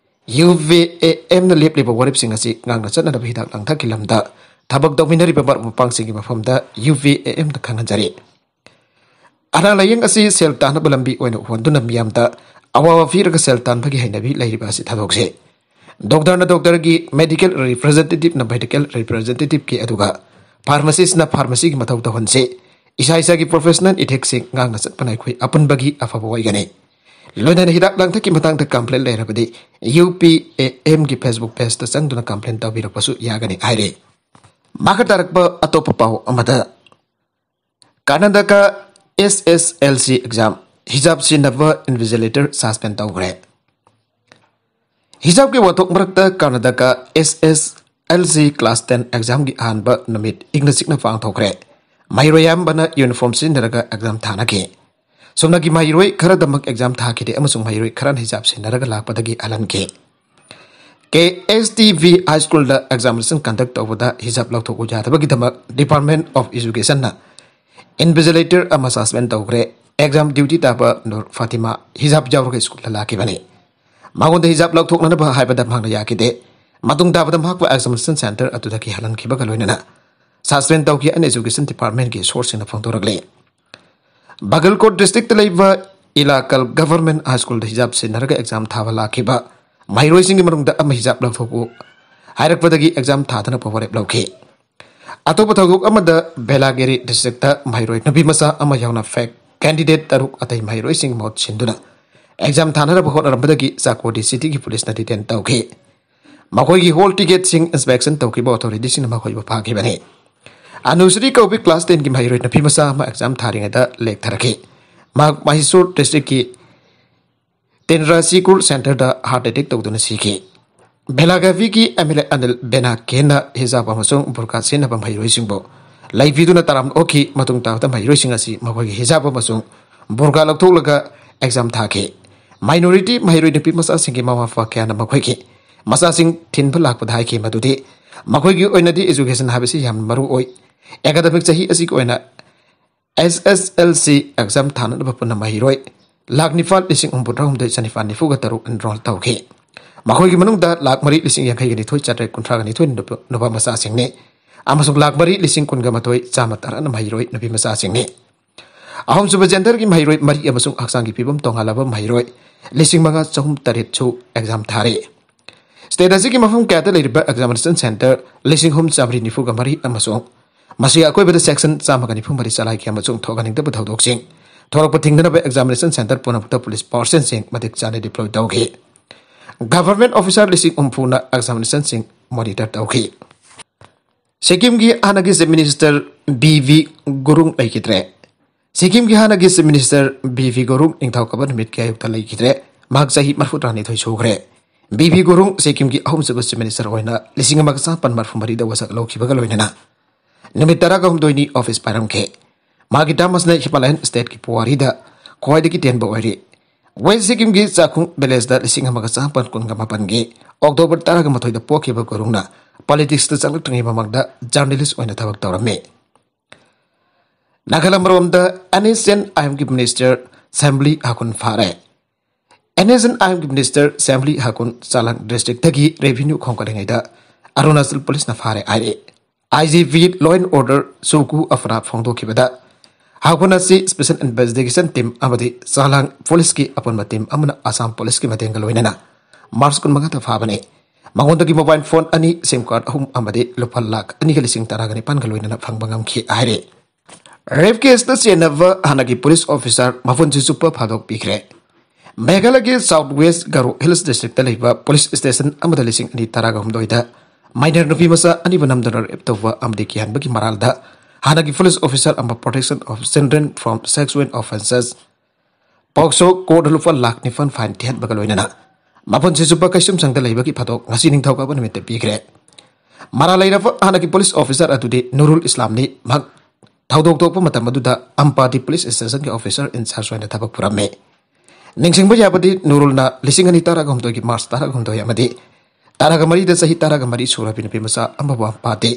ꯌꯨ ꯚꯤ ꯑꯦ ꯑꯦꯝꯅ ꯂꯦꯞꯂꯤꯕ ꯋꯥꯔꯦꯞꯁꯤꯡ ꯑꯁꯤ ꯉꯥꯛꯅ ꯆꯠꯅꯅꯕ ꯍꯤꯗꯥꯛ ꯂꯥꯡꯊꯛꯀꯤ ꯂꯝꯗ ꯊꯕꯛ ꯇꯧꯃꯤꯟꯅꯔꯤꯕ ꯃꯔꯨꯞ ꯃꯄꯥꯡꯁꯤꯡꯒꯤ ꯃꯐꯝꯗ ꯌꯨ ꯚꯤ ꯑꯦ ꯑꯦꯝꯅ ꯈꯪꯍꯟꯖꯔꯤ꯫ ꯑꯅꯥ ꯂꯥꯏꯌꯦꯡ ꯑꯁꯤ ꯁꯦꯜ ꯇꯥꯟꯅꯕ ꯂꯝꯕꯤ ꯑꯣꯏꯅ ꯎꯍꯟꯗꯨꯅ ꯃꯤꯌꯥꯝꯗ ꯑꯋꯥꯕ ꯄꯤꯔꯒ ꯁꯦꯜ ꯇꯥꯟꯕꯒꯤ ꯍꯩꯅꯕꯤ ꯂꯩꯔꯤꯕ ꯑꯁꯤ ꯊꯥꯗꯣꯛꯁꯤ꯫ ꯗꯣꯛꯇꯔꯅ ꯗꯣꯛꯇꯔꯒꯤ, ꯃꯦꯗꯤꯀꯦꯜ ꯔꯤꯄ꯭ꯔꯖꯦꯟꯇꯦꯇꯤꯚꯅ ꯃꯦꯗꯤꯀꯦꯜ ꯔꯤꯄ꯭ꯔꯖꯦꯟꯇꯦꯇꯤꯚꯀꯤ, ꯑꯗꯨꯒ ꯐꯥꯔꯃꯥꯁꯤꯁꯅ ꯐꯥꯔꯃꯥꯁꯤꯒꯤ ꯃꯊꯧ ꯇꯧꯍꯟꯁꯤ꯫ ꯏꯁꯥ ꯏꯁꯥꯒꯤ ꯄ꯭ꯔꯣꯐꯦꯁꯅꯦꯜ ꯏꯊꯤꯛꯁꯁꯤꯡ ꯉꯥꯛꯅ ꯆꯠꯄꯅ ꯑꯩꯈꯣꯏ ꯑꯄꯨꯟꯕꯒꯤ ꯑꯐꯕ ꯑꯣꯏꯒꯅꯤ꯫ ꯂꯣꯏꯅꯅ ꯍꯤꯗꯥꯛ ꯂꯥꯡꯊꯛꯀꯤ ꯃꯇꯥꯡꯗ ꯀꯝꯄ꯭ꯂꯦꯟ ꯂꯩꯔꯕꯗꯤ ꯌꯨ ꯄꯤ ꯑꯦ ꯑꯦꯝꯒꯤ ꯐꯦꯁꯕꯨꯛ ꯄꯦꯖꯇ ꯆꯪꯗꯨꯅ ꯀꯝꯄ꯭ꯂꯦꯟ ꯇꯧꯕꯤꯔꯛꯄꯁꯨ ꯌꯥꯒꯅꯤ ꯍꯥꯏꯔꯤ꯫ ꯃꯈꯥ ꯇꯥꯔꯛꯄ ꯑꯇꯣꯞꯄ ꯄꯥꯎ ꯑꯃꯗ, Karnataka S S L C exam ꯍꯤꯖꯥꯕ ꯁꯤꯟꯅꯕ ꯏꯟꯚꯤꯖꯤꯂꯦꯇꯔ ꯁꯁꯄꯦꯟ ꯇꯧꯈ꯭ꯔꯦ꯫ ꯍꯤꯖꯥꯕꯀꯤ ꯋꯥꯊꯣꯛ ꯃꯔꯛꯇ Karnataka S S L C class ten ꯑꯦꯛꯖꯥꯝꯒꯤ ꯑꯍꯥꯟꯕ ꯅꯨꯃꯤꯠ ꯏꯪꯅ ꯆꯤꯛꯅ ꯄꯥꯡꯊꯣꯛꯈ꯭ꯔꯦ꯫ ꯃꯍꯩꯔꯣꯏ ꯑꯌꯥꯝꯕꯅ ꯌꯨꯅꯤꯐꯣꯔꯝ ꯁꯤꯖꯤꯟꯅꯔꯒ ꯑꯦꯛꯖꯥꯝ ꯊꯥꯅꯈꯤ꯫ ꯁꯨꯞꯅꯒꯤ ꯃꯍꯩꯔꯣꯏ ꯈꯔꯗꯃꯛ ꯑꯦꯛꯖꯥꯝ ꯊꯥꯈꯤꯗꯦ ꯑꯃꯁꯨꯡ ꯃꯍꯩꯔꯣꯏ ꯈꯔꯅ ꯍꯤꯖꯥꯕ ꯁꯤꯟꯅꯔꯒ ꯂꯥꯛꯄꯗꯒꯤ ꯍꯜꯍꯟꯈꯤ꯫ ꯀꯦ ꯑꯦꯁ ꯇꯤ ꯚꯤ ꯍꯥꯏ ꯁ꯭ꯀꯨꯜꯗ ꯑꯦꯛꯖꯥꯃꯤꯅꯦꯁꯟ ꯀꯟꯗꯛ ꯇꯧꯕꯗ ꯍꯤꯖꯥꯕ ꯂꯧꯊꯣꯛꯎ ꯌꯥꯗꯕꯒꯤꯗꯃꯛ ꯗꯤꯄꯥꯔꯠꯃꯦꯟ ꯑꯣꯐ ꯏꯖꯨꯀꯦꯁꯟꯅ ꯏꯟꯚꯤꯖꯤꯂꯦꯇꯔ ꯑꯃ ꯁꯁꯄꯦꯟ ꯇꯧꯈ꯭ꯔꯦ꯫ ꯑꯦꯛꯖꯥꯝ ꯗ꯭ꯌꯨꯇꯤ ꯇꯥꯕ ꯅꯨꯔ ꯐꯥꯇꯤꯃꯥ ꯍꯤꯖꯥꯕ ꯌꯥꯎꯔꯒ ꯁ꯭ꯀꯨꯜꯗ ꯂꯥꯛꯈꯤꯕꯅꯤ꯫ ꯃꯉꯣꯟꯗ ꯍꯤꯖꯥꯕ ꯂꯧꯊꯣꯛꯅꯅꯕ ꯍꯥꯏꯕꯗ ꯃꯍꯥꯛꯅ ꯌꯥꯈꯤꯗꯦ꯫ ꯃꯇꯨꯡ ꯇꯥꯕꯗ ꯃꯍꯥꯛꯄꯨ ꯑꯦꯛꯖꯥꯃꯤꯅꯦꯁꯟ ꯁꯦꯟꯇꯔ ꯑꯗꯨꯗꯒꯤ ꯍꯜꯍꯟꯈꯤꯕꯒ ꯂꯣꯏꯅꯅ ꯁꯁꯄꯦꯟ ꯇꯧꯈꯤ ꯍꯥꯏꯅ ꯏꯖꯨꯀꯦꯁꯟ ꯗꯤꯄꯥꯔꯠꯃꯦꯟꯒꯤ ꯁꯣꯔꯁꯁꯤꯡꯅ ꯐꯣꯡꯗꯣꯔꯛꯂꯤ꯫ ꯕꯒꯜꯀꯣꯠ ꯗꯤꯁꯇ꯭ꯔꯤꯛꯇ ꯂꯩꯕ ꯏꯂꯥꯀꯜ ꯒꯚꯔꯟꯃꯦꯟꯠ ꯍꯥꯏ ꯁ꯭ꯀꯨꯜꯗ ꯍꯤꯖꯥꯕ ꯁꯤꯟꯅꯔꯒ ꯑꯦꯛꯖꯥꯝ ꯊꯥꯕ ꯂꯥꯛꯈꯤꯕ ꯃꯍꯩꯔꯣꯏꯁꯤꯡꯒꯤ ꯃꯅꯨꯡꯗ ꯑꯃ ꯍꯤꯖꯥꯕ ꯂꯧꯊꯣꯛꯎ ꯍꯥꯏꯔꯛꯄꯗꯒꯤ ꯑꯦꯛꯖꯥꯝ ꯊꯥꯗꯅꯕ ꯋꯥꯔꯦꯞ ꯂꯧꯈꯤ꯫ ꯑꯇꯣꯞꯄ ꯊꯧꯗꯣꯛ ꯑꯃꯗ, ꯕꯦꯂꯥꯒꯤꯔꯤ ꯗꯤꯁꯇ꯭ꯔꯤꯛꯇ ꯃꯍꯩꯔꯣꯏ ꯅꯨꯄꯤ ꯃꯆꯥ ꯑꯃ ꯌꯥꯎꯅ ꯐꯦꯛ ꯀꯦꯟꯗꯤꯗꯦꯠ ꯇꯔꯨꯛ ꯑꯇꯩ ꯃꯍꯩꯔꯣꯏꯁꯤꯡꯒꯤ ꯃꯍꯨꯠ ꯁꯤꯟꯗꯨꯅ ꯑꯦꯛꯖꯥꯝ ꯊꯥꯅꯅꯕ ꯍꯣꯠꯅꯔꯝꯕꯗꯒꯤ ꯆꯥꯀꯣꯗꯤ ꯁꯤꯇꯤꯒꯤ ꯄꯨꯂꯤꯁꯅ ꯗꯤꯇꯦꯟ ꯇꯧꯈꯤ꯫ ꯃꯈꯣꯏꯒꯤ ꯍꯣꯜ ꯇꯤꯀꯦꯠꯁꯤꯡ ꯏꯟꯁꯄꯦꯛꯁꯟ ꯇꯧꯈꯤꯕ ꯑꯣꯊꯣꯔꯤꯇꯤꯁꯤꯡꯅ ꯃꯈꯣꯏꯕꯨ ꯐꯥꯈꯤꯕꯅꯤ꯫ ꯑꯅꯨꯁ꯭ꯔꯤ ꯀꯧꯕꯤ class ten ꯒꯤ ꯃꯍꯩꯔꯣꯏ ꯅꯨꯄꯤ ꯃꯆꯥ ꯑꯃ exam ꯊꯥꯔꯤꯉꯩꯗ ꯂꯦꯛꯊꯔꯛꯈꯤ꯫ ꯃꯍꯥꯛ ꯃꯍꯤꯁꯨꯔ district ꯀꯤ ꯇꯦꯟꯔꯥꯁꯤꯀꯨꯔ centre ꯗ heart attack ꯇꯧꯗꯨꯅ ꯁꯤꯈꯤ꯫ ꯕꯦꯂꯥꯒꯥꯚꯤꯒꯤ MLA ꯑꯅꯤꯜ ꯕꯦꯅꯥꯀꯦꯟꯅ ꯍꯤꯖꯥꯕ ꯑꯃꯁꯨꯡ ꯕꯨꯔꯀꯥ ꯁꯤꯖꯤꯟꯅꯕ ꯃꯍꯩꯔꯣꯏꯁꯤꯡꯕꯨ ꯂꯩꯕꯤꯗꯨꯅ ꯇꯔꯥꯝꯅ ꯑꯣꯛꯈꯤ꯫ ꯃꯇꯨꯡ ꯇꯥꯕꯗ ꯃꯍꯩꯔꯣꯏꯁꯤꯡ ꯑꯁꯤ ꯃꯈꯣꯏꯒꯤ ꯍꯤꯖꯥꯕ ꯑꯃꯁꯨꯡ ꯕꯨꯔꯀꯥ ꯂꯧꯊꯣꯛꯂꯒ exam ꯊꯥꯈꯤ꯫ Minority ꯃꯍꯩꯔꯣꯏ ꯅꯨꯄꯤ ꯃꯆꯥꯁꯤꯡꯒꯤ ꯃꯃꯥ ꯃꯄꯥ ꯀꯌꯥꯅ ꯃꯈꯣꯏꯒꯤ ꯃꯆꯥꯁꯤꯡ ꯊꯤꯟꯕ ꯂꯥꯛꯄꯗ ꯍꯥꯏꯈꯤ ꯃꯗꯨꯗꯤ ꯃꯈꯣꯏꯒꯤ ꯑꯣꯏꯅꯗꯤ education ꯍꯥꯏꯕꯁꯤ ꯌꯥꯝꯅ ꯃꯔꯨ ꯑꯣꯏ꯫ Academic ꯆꯍꯤ ꯑꯁꯤꯒꯤ ꯑꯣꯏꯅ SSLC exam ꯊꯥꯅꯅꯕ ꯄꯨꯟꯅ ꯃꯍꯩꯔꯣꯏ ꯂꯥꯈ ꯅꯤꯄꯥꯜ ꯂꯤꯁꯤꯡ ꯍꯨꯝꯐꯨꯇꯔꯥꯍꯨꯝꯗꯣꯏ ꯆꯅꯤꯄꯥꯜ ꯅꯤꯐꯨꯒ ꯇꯔꯨꯛ enroll ꯇꯧꯈꯤ꯫ ꯃꯈꯣꯏꯒꯤ ꯃꯅꯨꯡꯗ ꯂꯥꯈ ꯃꯔꯤ ꯂꯤꯁꯤꯡ ꯌꯥꯡꯈꯩꯒ ꯅꯤꯊꯣꯏ ꯆꯥꯇ꯭ꯔꯦꯠ ꯀꯨꯟꯊ꯭ꯔꯥꯒ ꯅꯤꯊꯣꯏ ꯅꯨꯄꯥ ꯃꯆꯥꯁꯤꯡꯅꯤ ꯑꯃꯁꯨꯡ ꯂꯥꯈ ꯃꯔꯤ ꯂꯤꯁꯤꯡ ꯀꯨꯟꯒ ꯃꯥꯊꯣꯏ ꯆꯥꯝꯃ ꯇꯔꯥꯅ ꯃꯍꯩꯔꯣꯏ ꯅꯨꯄꯤ ꯃꯆꯥꯁꯤꯡꯅꯤ꯫ ꯑꯍꯨꯝꯁꯨꯕ gender ꯒꯤ ꯃꯍꯩꯔꯣꯏ ꯃꯔꯤ ꯑꯃꯁꯨꯡ ꯍꯛꯆꯥꯡꯒꯤ ꯐꯤꯕꯝ ꯇꯣꯉꯥꯜꯂꯕ ꯃꯍꯩꯔꯣꯏ ꯂꯤꯁꯤꯡ ꯃꯉꯥ ꯆꯍꯨꯝ ꯇꯔꯦꯠꯁꯨ exam ꯊꯥꯔꯤ꯫ State ꯑꯁꯤꯒꯤ ꯃꯐꯝ ꯀꯌꯥꯗ ꯂꯩꯔꯤꯕ examination centre ꯂꯤꯁꯤꯡ ꯑꯍꯨꯝ ꯆꯥꯃꯔꯤ ꯅꯤꯐꯨꯒ ꯃꯔꯤ ꯑꯃꯁꯨꯡ ꯃꯁꯤꯒꯤ ꯑꯀꯣꯏꯕꯗ section ꯆꯥꯝꯃꯒ ꯅꯤꯐꯨ ꯃꯔꯤ ꯆꯂꯥꯏꯈꯤ ꯑꯃꯁꯨꯡ ꯊꯣꯛꯍꯟꯅꯤꯡꯗꯕ ꯊꯧꯗꯣꯛꯁꯤꯡ ꯊꯣꯛꯂꯛꯄ ꯊꯤꯡꯅꯅꯕ examination centre ꯄꯨꯝꯅꯃꯛꯇ police force ꯁꯤꯡ ꯃꯇꯤꯛ ꯆꯥꯅ deploy ꯇꯧꯈꯤ꯫ Government officer ꯂꯤꯁꯤꯡ ꯍꯨꯝꯐꯨꯅ examination ꯁꯤꯡ monitor ꯇꯧꯈꯤ꯫ ꯁꯤꯛꯀꯤꯝꯒꯤ ꯍꯥꯟꯅꯒꯤ Chief Minister B B Gurung ꯂꯩꯈꯤꯗ꯭ꯔꯦ꯫ ꯁꯤꯛꯀꯤꯝꯒꯤ ꯍꯥꯟꯅꯒꯤ Chief Minister B B Gurung ꯅꯤꯡꯊꯧꯀꯥꯕ ꯅꯨꯃꯤꯠꯀꯤ ꯑꯌꯨꯛꯇ ꯂꯩꯈꯤꯗ꯭ꯔꯦ꯫ ꯃꯍꯥꯛ ꯆꯍꯤ ꯃꯔꯤꯐꯨꯇꯔꯥꯅꯤꯊꯣꯏ ꯁꯨꯈ꯭ꯔꯦ꯫ ꯕꯤ ꯕꯤ ꯒꯨꯔꯨꯡ ꯁꯤꯛꯀꯤꯝꯒꯤ ꯑꯍꯨꯝꯁꯨꯕ Chief Minister ꯑꯣꯏꯅ ꯂꯤꯁꯤꯡ ꯑꯃꯒ ꯆꯥꯃꯥꯄꯜ ꯃꯔꯤꯐꯨ ꯃꯔꯤꯗ ꯋꯥꯁꯛ ꯂꯧꯈꯤꯕꯒ ꯂꯣꯏꯅꯅ ꯅꯨꯃꯤꯠ ꯇꯔꯥꯒ ꯍꯨꯝꯗꯣꯏꯅꯤ office ꯄꯥꯏꯔꯝꯈꯤ꯫ ꯃꯥꯒꯤ term ꯑꯁꯤꯅ Himalayan state ꯀꯤ ꯄꯨꯋꯥꯔꯤꯗ ꯈ꯭ꯋꯥꯏꯗꯒꯤ ꯇꯦꯟꯕ ꯑꯣꯏꯔꯤ꯫ West ꯁꯤꯛꯀꯤꯝꯒꯤ ꯆꯥꯛꯈꯨꯝ village ꯗ ꯂꯤꯁꯤꯡ ꯑꯃꯒ ꯆꯥꯃꯥꯄꯜ ꯀꯨꯟꯒ ꯃꯥꯄꯜꯒꯤ October ꯇꯔꯥꯒ ꯃꯥꯊꯣꯏꯗ ꯄꯣꯛꯈꯤꯕ ꯒꯨꯔꯨꯡꯅ politics ꯇ ꯆꯪꯂꯛꯇ꯭ꯔꯤꯉꯩ ꯃꯃꯥꯡꯗ journalist ꯑꯣꯏꯅ ꯊꯕꯛ ꯇꯧꯔꯝꯃꯤ꯫ ꯅꯥꯒꯥꯂꯦꯟ ꯃꯔꯣꯝꯗ NSCN IM ꯒꯤ Minister Samli Hakun ꯐꯥꯔꯦ꯫ NSCN IM ꯒꯤ Minister Samli Hakun ꯆꯥꯂꯥꯡ district ꯇꯒꯤ revenue ꯈꯣꯝꯒꯠꯂꯤꯉꯩꯗ ꯑꯔꯨꯅꯥꯆꯜ police ꯅ ꯐꯥꯔꯦ ꯍꯥꯏꯔꯦ꯫ IGP Law and Order ꯁꯨꯀꯨ ꯑꯐꯔꯥ ꯐꯣꯡꯗꯣꯛꯈꯤꯕꯗ ꯍꯥꯀꯨꯟ ꯑꯁꯤ Special Investigation Team ꯑꯃꯗꯤ ꯆꯥꯂꯥꯡ police ꯀꯤ ꯑꯄꯨꯟꯕ team ꯑꯃꯅ ꯑꯁꯥꯝ police ꯀꯤ ꯃꯇꯦꯡꯒ ꯂꯣꯏꯅꯅ March ꯀꯨꯟꯃꯉꯥꯗ ꯐꯥꯕꯅꯤ꯫ ꯃꯉꯣꯟꯗꯒꯤ mobile phone ꯑꯅꯤ, SIM card ꯑꯍꯨꯝ ꯑꯃꯗꯤ ꯂꯨꯄꯥ ꯂꯥꯈ ꯑꯅꯤꯒ ꯂꯤꯁꯤꯡ ꯇꯔꯥꯒ ꯅꯤꯄꯥꯟꯒ ꯂꯣꯏꯅꯅ ꯐꯪꯕ ꯉꯝꯈꯤ ꯍꯥꯏꯔꯤ꯫ Rape case ꯇ ꯆꯦꯟꯅꯕ ꯍꯥꯟꯅꯒꯤ police officer ꯃꯄꯨꯟꯁꯤ ꯆꯨꯞꯄ ꯐꯥꯗꯣꯛꯄꯤꯈ꯭ꯔꯦ꯫ ꯃꯦꯘꯥꯂꯌꯒꯤ South West Garo Hills district ꯇ ꯂꯩꯕ police station ꯑꯃꯗ ꯂꯤꯁꯤꯡ ꯑꯅꯤ ꯇꯔꯥꯒ ꯍꯨꯝꯗꯣꯏꯗ Minor ꯅꯨꯄꯤ ꯃꯆꯥ ꯑꯅꯤꯕꯨ ꯅꯝꯗꯨꯅ rape ꯇꯧꯕ ꯑꯃꯗꯤ ꯀꯤꯍꯟꯕꯒꯤ ꯃꯔꯥꯜꯗ ꯍꯥꯟꯅꯒꯤ police officer ꯑꯃ Protection of Children from Sexual Offences, ꯄꯣꯛꯁꯣ court ꯂꯨꯄꯥ ꯂꯥꯈ ꯅꯤꯄꯥꯟ fine ꯊꯤꯍꯟꯕꯒ ꯂꯣꯏꯅꯅ ꯃꯄꯨꯟꯁꯤ ꯆꯨꯞꯄ ꯀꯩꯁꯨꯝꯁꯪꯗ ꯂꯩꯕꯒꯤ ꯐꯥꯗꯣꯛ ꯉꯁꯤ ꯅꯤꯡꯊꯧꯀꯥꯕ ꯅꯨꯃꯤꯠꯇ ꯄꯤꯈ꯭ꯔꯦ꯫ ꯃꯔꯥꯜ ꯂꯩꯔꯕ ꯍꯥꯟꯅꯒꯤ police officer ꯑꯗꯨꯗꯤ ꯅꯨꯔꯨꯜ ꯏꯁꯂꯥꯝꯅꯤ꯫ ꯃꯍꯥꯛ ꯊꯧꯗꯣꯛ ꯊꯣꯛꯄ ꯃꯇꯝ ꯑꯗꯨꯗ ꯑꯝꯄꯥꯗꯤ police stationꯒꯤ officer in charge ꯑꯣꯏꯅ ꯊꯕꯛ ꯄꯨꯔꯝꯃꯤ꯫ ꯅꯤꯡꯁꯤꯡꯕ ꯌꯥꯕꯗꯤ ꯅꯨꯔꯨꯜꯅ ꯂꯤꯁꯤꯡ ꯑꯅꯤ ꯇꯔꯥꯒ ꯍꯨꯝꯗꯣꯏꯒꯤ March ꯇꯔꯥꯒ ꯍꯨꯝꯗꯣꯏ ꯑꯃꯗꯤ ꯇꯔꯥꯒ ꯃꯔꯤꯗ ꯆꯍꯤ ꯇꯔꯥꯒ ꯃꯔꯤ ꯁꯨꯔꯕꯤ ꯅꯨꯄꯤ ꯃꯆꯥ ꯑꯃꯕꯨ ꯑꯝꯄꯥꯗꯤ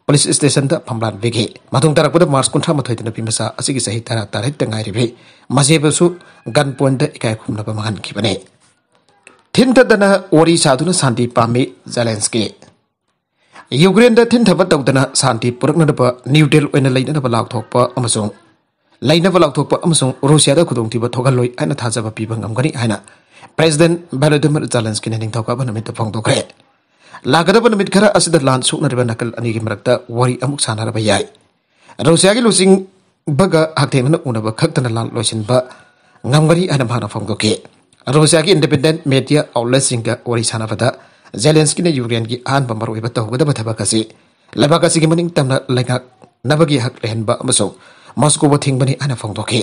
police stationꯗ ꯐꯝꯂꯥꯟꯕꯤꯈꯤ꯫ ꯃꯇꯨꯡ ꯇꯥꯔꯛꯄꯗ March ꯀꯨꯟꯊ꯭ꯔꯥ ꯃꯥꯊꯣꯏꯗ ꯅꯨꯄꯤ ꯃꯆꯥ ꯑꯁꯤꯒꯤ ꯆꯍꯤ ꯇꯔꯥ ꯇꯔꯦꯠꯇ ꯉꯥꯏꯔꯤꯕꯤ ꯃꯆꯦꯕꯨꯁꯨ gun pointꯗ ꯏꯀꯥꯏ ꯈꯨꯝꯅꯕ ꯃꯥꯡꯍꯟꯈꯤꯕꯅꯤ꯫ ꯊꯤꯟꯊꯗꯅ ꯋꯥꯔꯤ ꯁꯥꯗꯨꯅ ꯁꯥꯟꯇꯤ ꯄꯥꯝꯃꯤ ꯖꯦꯂꯦꯟꯁꯀꯤ꯫ ꯌꯨꯀ꯭ꯔꯦꯟꯗ ꯊꯤꯟꯊꯕ ꯇꯧꯗꯅ ꯁꯥꯟꯇꯤ ꯄꯨꯔꯛꯅꯅꯕ neutral ꯑꯣꯏꯅ ꯂꯩꯅꯅꯕ ꯂꯥꯎꯊꯣꯛꯄ ꯑꯃꯁꯨꯡ ꯂꯩꯅꯕ ꯂꯥꯎꯊꯣꯛꯄ ꯑꯃꯁꯨꯡ ꯔꯨꯁꯤꯌꯥꯗ ꯈꯨꯗꯣꯡꯊꯤꯕ ꯊꯣꯛꯍꯜꯂꯣꯏ ꯍꯥꯏꯅ ꯊꯥꯖꯕ ꯄꯤꯕ ꯉꯝꯒꯅꯤ ꯍꯥꯏꯅ President Volodymyr Zelenskyꯅ ꯅꯤꯡꯊꯧꯀꯥꯕ ꯅꯨꯃꯤꯠꯇ ꯐꯣꯡꯗꯣꯛꯈ꯭ꯔꯦ꯫ ꯂꯥꯛꯀꯗꯕ ꯅꯨꯃꯤꯠ ꯈꯔ ꯑꯁꯤꯗ ꯂꯥꯟ ꯁꯣꯛꯅꯔꯤꯕ ꯅꯥꯀꯜ ꯑꯅꯤꯒꯤ ꯃꯔꯛꯇ ꯋꯥꯔꯤ ꯑꯃꯨꯛ ꯁꯥꯟꯅꯔꯕ ꯌꯥꯏ꯫ ꯔꯨꯁꯤꯌꯥꯒꯤ ꯂꯨꯆꯤꯡꯕꯒ ꯍꯛꯊꯦꯡꯅꯅ ꯎꯅꯕ ꯈꯛꯇꯅ ꯂꯥꯟ ꯂꯣꯏꯁꯤꯟꯕ ꯉꯝꯒꯅꯤ ꯍꯥꯏꯅ ꯃꯍꯥꯛꯅ ꯐꯣꯡꯗꯣꯛꯈꯤ꯫ ꯔꯨꯁꯤꯌꯥꯒꯤ independent media outletꯁꯤꯡꯒ ꯋꯥꯔꯤ ꯁꯥꯟꯅꯕꯗ ꯖꯦꯂꯦꯟꯁꯀꯤꯅ ꯌꯨꯀ꯭ꯔꯦꯟꯒꯤ ꯑꯍꯥꯟꯕ ꯃꯔꯨꯑꯣꯏꯕ ꯇꯧꯒꯗꯕ ꯊꯕꯛ ꯑꯁꯤ ꯂꯩꯕꯥꯛ ꯑꯁꯤꯒꯤ ꯃꯅꯤꯡ ꯇꯝꯅ ꯂꯩꯉꯥꯛꯅꯕꯒꯤ ꯍꯛ ꯂꯩꯍꯟꯕ ꯑꯃꯁꯨꯡ ꯃꯣꯁꯀꯣꯕꯨ ꯊꯤꯡꯕꯅꯤ ꯍꯥꯏꯅ ꯐꯣꯡꯗꯣꯛꯈꯤ꯫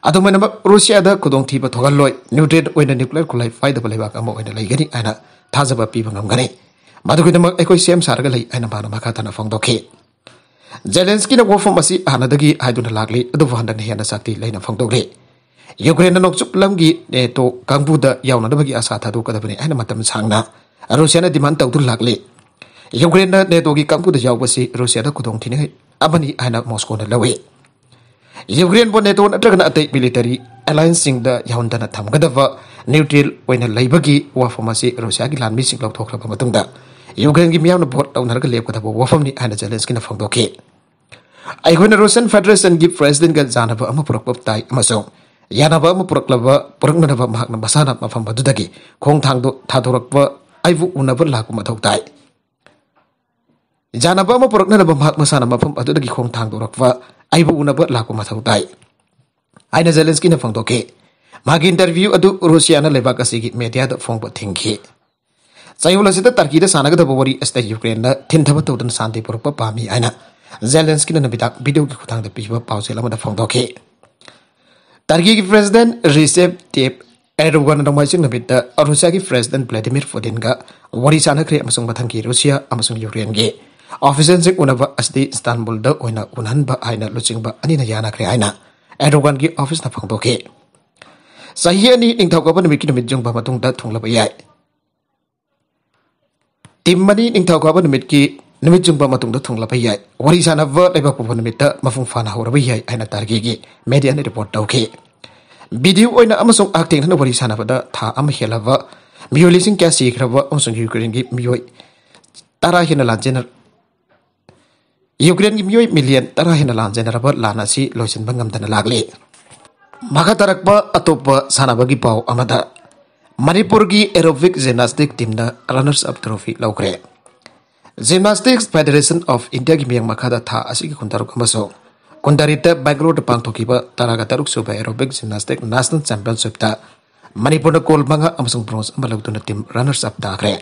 ꯑꯗꯨꯝ ꯑꯣꯏꯅꯃꯛ, ꯔꯨꯁꯤꯌꯥꯗ ꯈꯨꯗꯣꯡꯊꯤꯕ ꯊꯣꯛꯍꯜꯂꯣꯏ, neutral ꯑꯣꯏꯅ nuclear ꯈꯨꯠꯂꯥꯏ ꯄꯥꯏꯗꯕ ꯂꯩꯕꯥꯛ ꯑꯃ ꯑꯣꯏꯅ ꯂꯩꯒꯅꯤ ꯍꯥꯏꯅ ꯊꯥꯖꯕ ꯄꯤꯕ ꯉꯝꯒꯅꯤ꯫ ꯃꯗꯨꯒꯤꯗꯃꯛ ꯑꯩꯈꯣꯏ ꯁꯦꯝ ꯁꯥꯔꯒ ꯂꯩ ꯍꯥꯏꯅ ꯃꯥꯅ ꯃꯈꯥ ꯇꯥꯅ ꯐꯣꯡꯗꯣꯛꯈꯤ꯫ ꯖꯦꯂꯦꯟꯁꯀꯤꯅ ꯋꯥꯐꯝ ꯑꯁꯤ ꯍꯥꯟꯅꯗꯒꯤ ꯍꯥꯏꯗꯨꯅ ꯂꯥꯛꯂꯤ, ꯑꯗꯨꯕꯨ ꯍꯟꯗꯛꯅ ꯍꯦꯟꯅ ꯁꯛꯇꯤ ꯂꯩꯅ ꯐꯣꯡꯗꯣꯛꯂꯤ꯫ ꯌꯨꯀ꯭ꯔꯦꯟꯅ ꯅꯣꯡꯆꯨꯞ ꯂꯝꯒꯤ ꯅꯦꯇꯣ ꯀꯥꯡꯕꯨꯗ ꯌꯥꯎꯅꯅꯕꯒꯤ ꯑꯥꯁꯥ ꯊꯥꯗꯣꯛꯀꯗꯕꯅꯤ ꯍꯥꯏꯅ ꯃꯇꯝ ꯁꯥꯡꯅ ꯔꯨꯁꯤꯌꯥꯅ demand ꯇꯧꯗꯨꯅ ꯂꯥꯛꯂꯤ꯫ ꯌꯨꯀ꯭ꯔꯦꯟꯅ ꯅꯦꯇꯣꯒꯤ ꯀꯥꯡꯕꯨꯗ ꯌꯥꯎꯕꯁꯤ ꯔꯨꯁꯤꯌꯥꯗ ꯈꯨꯗꯣꯡꯊꯤꯅꯤꯡꯉꯥꯏ ꯑꯃꯅꯤ ꯍꯥꯏꯅ ꯃꯣꯁꯀꯣꯅ ꯂꯧꯏ꯫ ꯌꯨꯀ꯭ꯔꯦꯟꯕꯨ ꯅꯦꯇꯣ ꯅꯠꯇ꯭ꯔꯒꯅ ꯑꯇꯩ military allianceꯁꯤꯡꯗ ꯌꯥꯎꯍꯟꯗꯅ ꯊꯝꯒꯗꯕ neutral ꯑꯣꯏꯅ ꯂꯩꯕꯒꯤ ꯋꯥꯐꯝ ꯑꯁꯤ ꯔꯨꯁꯤꯌꯥꯒꯤ ꯂꯥꯟꯃꯤꯁꯤꯡ ꯂꯧꯊꯣꯛꯈ꯭ꯔꯕ ꯃꯇꯨꯡꯗ ꯌꯨꯀ꯭ꯔꯦꯟꯒꯤ ꯃꯤꯌꯥꯝꯅ vote ꯇꯧꯅꯔꯒ ꯂꯦꯞꯀꯗꯕ ꯋꯥꯐꯝꯅꯤ ꯍꯥꯏꯅ ꯖꯦꯂꯦꯟꯁꯀꯤꯅ ꯐꯣꯡꯗꯣꯛꯈꯤ꯫ ꯑꯩꯈꯣꯏꯅ Russian Federationꯒꯤ Presidentꯒ ꯌꯥꯅꯕ ꯑꯃ ꯄꯨꯔꯛꯄ ꯇꯥꯏ ꯑꯃꯁꯨꯡ ꯌꯥꯅꯕ ꯑꯃ ꯄꯨꯔꯛꯂꯕ, ꯄꯨꯔꯛꯅꯅꯕ ꯃꯍꯥꯛꯅ ꯃꯁꯥꯅ ꯃꯐꯝ ꯑꯗꯨꯗꯒꯤ ꯈꯣꯡ ꯊꯥꯡꯗꯣ-, ꯊꯥꯗꯣꯔꯛꯄ ꯑꯩꯕꯨ ꯎꯅꯕ ꯂꯥꯛꯄ ꯃꯊꯧ ꯇꯥꯏ꯫ ꯌꯥꯅꯕ ꯑꯃ ꯄꯨꯔꯛꯅꯅꯕ ꯃꯍꯥꯛ ꯃꯁꯥꯅ ꯃꯐꯝ ꯑꯗꯨꯗꯒꯤ ꯈꯣꯡ ꯊꯥꯡꯗꯣꯔꯛꯄ ꯑꯩꯕꯨ ꯎꯅꯕ ꯂꯥꯛꯄ ꯃꯊꯧ ꯇꯥꯏ ꯍꯥꯏꯅ ꯖꯦꯂꯦꯟꯁꯀꯤꯅ ꯐꯣꯡꯗꯣꯛꯈꯤ꯫ ꯃꯍꯥꯛꯀꯤ interview ꯑꯗꯨ ꯔꯨꯁꯤꯌꯥꯅ ꯂꯩꯕꯥꯛ ꯑꯁꯤꯒꯤ mediaꯗ ꯐꯣꯡꯕ ꯊꯤꯡꯈꯤ꯫ ꯆꯌꯣꯜ ꯑꯁꯤꯗ ꯇꯔꯀꯤꯗ ꯁꯥꯟꯅꯒꯗꯕ ꯋꯥꯔꯤ ꯑꯁꯤꯗ ꯌꯨꯀ꯭ꯔꯦꯟꯅ ꯊꯤꯟꯊꯕ ꯇꯧꯗꯨꯅ ꯁꯥꯟꯇꯤ ꯄꯨꯔꯛꯄ ꯄꯥꯝꯃꯤ ꯍꯥꯏꯅ ꯖꯦꯂꯦꯟꯁꯀꯤꯅ ꯅꯨꯃꯤꯗꯥꯡ ꯚꯤꯗꯤꯑꯣꯒꯤ ꯈꯨꯠꯊꯥꯡꯗ ꯄꯤꯈꯤꯕ ꯄꯥꯎꯖꯦꯜ ꯑꯃꯗ ꯐꯣꯡꯗꯣꯛꯈꯤ꯫ ꯇꯔꯀꯤꯒꯤ ꯄ꯭ꯔꯦꯁꯤꯗꯦꯟꯠ ꯔꯤꯁꯦꯞ ꯇꯦꯞ ꯑꯦꯔꯗꯣꯒꯥꯟꯅ ꯅꯣꯡꯃꯥꯏꯖꯤꯡ ꯅꯨꯃꯤꯠꯇ ꯔꯨꯁꯤꯌꯥꯒꯤ ꯄ꯭ꯔꯦꯁꯤꯗꯦꯟꯠ ꯚ꯭ꯂꯥꯗꯤꯃꯤꯔ ꯄꯨꯇꯤꯟꯒ ꯋꯥꯔꯤ ꯁꯥꯟꯅꯈ꯭ꯔꯦ ꯑꯃꯁꯨꯡ ꯃꯊꯪꯒꯤ ꯔꯨꯁꯤꯌꯥ ꯑꯃꯁꯨꯡ ꯌꯨꯀ꯭ꯔꯦꯟꯒꯤ ꯑꯣꯐꯤꯁꯤꯌꯦꯜꯁꯤꯡ ꯎꯅꯕ ꯑꯁꯤꯗꯤ ꯏꯁꯇꯥꯟꯕꯨꯜꯗ ꯑꯣꯏꯅ ꯎꯅꯍꯟꯕ ꯍꯥꯏꯅ ꯂꯨꯆꯤꯡꯕ ꯑꯅꯤꯅ ꯌꯥꯅꯈ꯭ꯔꯦ ꯍꯥꯏꯅ ꯑꯦꯔꯗꯣꯒꯥꯟꯒꯤ ꯑꯣꯐꯤꯁꯅ ꯐꯣꯡꯗꯣꯛꯈꯤ꯫ ꯆꯍꯤ ꯑꯅꯤ ꯅꯤꯡꯊꯧꯀꯥꯕ ꯅꯨꯃꯤꯠꯀꯤ ꯅꯨꯃꯤꯠ ꯌꯨꯡꯕ ꯃꯇꯨꯡꯗ ꯊꯨꯡꯂꯕ ꯌꯥꯏ꯫ ꯇꯤꯝ ꯑꯅꯤ ꯅꯤꯡꯊꯧꯀꯥꯕ ꯅꯨꯃꯤꯠꯀꯤ ꯅꯨꯃꯤꯠ ꯌꯨꯡꯕ ꯃꯇꯨꯡꯗ ꯊꯨꯡꯂꯕ ꯌꯥꯏ꯫ ꯋꯥꯔꯤ ꯁꯥꯟꯅꯕ ꯂꯩꯕꯥꯛꯄꯣꯛꯄ ꯅꯨꯃꯤꯠꯇ ꯃꯄꯨꯡ ꯐꯥꯅ ꯍꯧꯔꯕ ꯌꯥꯏ ꯍꯥꯏꯅ ꯇꯔꯀꯤꯒꯤ ꯃꯦꯗꯤꯌꯥꯅ ꯔꯤꯄꯣꯔꯠ ꯇꯧꯈꯤ꯫ ꯚꯤꯗꯤꯑꯣ ꯑꯣꯏꯅ ꯑꯃꯁꯨꯡ ꯍꯛꯊꯦꯡꯅꯅ ꯋꯥꯔꯤ ꯁꯥꯟꯅꯕꯗ ꯊꯥ ꯑꯃ ꯍꯦꯜꯂꯕ ꯃꯤꯑꯣꯏ ꯂꯤꯁꯤꯡ ꯀꯌꯥ ꯁꯤꯈ꯭ꯔꯕ ꯑꯃꯁꯨꯡ ꯌꯨꯀ꯭ꯔꯦꯟꯒꯤ ꯃꯤꯑꯣꯏ ꯇꯔꯥ ꯍꯦꯟꯅ ꯂꯥꯟꯖꯦꯟꯅ-, ꯌꯨꯀ꯭ꯔꯦꯟꯒꯤ ꯃꯤꯑꯣꯏ ꯃꯤꯂꯤꯌꯟ ꯇꯔꯥ ꯍꯦꯟꯅ ꯂꯥꯟꯖꯦꯟꯅꯔꯕ ꯂꯥꯟ ꯑꯁꯤ ꯂꯣꯏꯁꯤꯟꯕ ꯉꯝꯗꯅ ꯂꯥꯛꯂꯤ꯫ ꯃꯈꯥ ꯇꯥꯔꯛꯄ ꯑꯇꯣꯞꯄ ꯁꯥꯟꯅꯕꯒꯤ ꯄꯥꯎ ꯑꯃꯗ, ꯃꯅꯤꯄꯨꯔꯒꯤ aerobic gymnastic teamꯅ runners up trophy ꯂꯧꯈ꯭ꯔꯦ꯫ Gymnastics Federation of Indiaꯒꯤ ꯃꯤꯠꯌꯦꯡ ꯃꯈꯥꯗ ꯊꯥ ꯑꯁꯤꯒꯤ ꯀꯨꯟꯇꯔꯨꯛ ꯑꯃꯁꯨꯡ ꯀꯨꯟꯇꯔꯦꯠꯇ ꯕꯦꯡꯒꯂꯣꯔꯗ ꯄꯥꯡꯊꯣꯛꯈꯤꯕ ꯇꯔꯥꯒ ꯇꯔꯨꯛ ꯁꯨꯕ aerobic gymnastic national championshipꯇ ꯃꯅꯤꯄꯨꯔꯅ gold ꯃꯉꯥ ꯑꯃꯁꯨꯡ bronze ꯑꯃ ꯂꯧꯗꯨꯅ team runners up ꯇꯥꯈ꯭ꯔꯦ꯫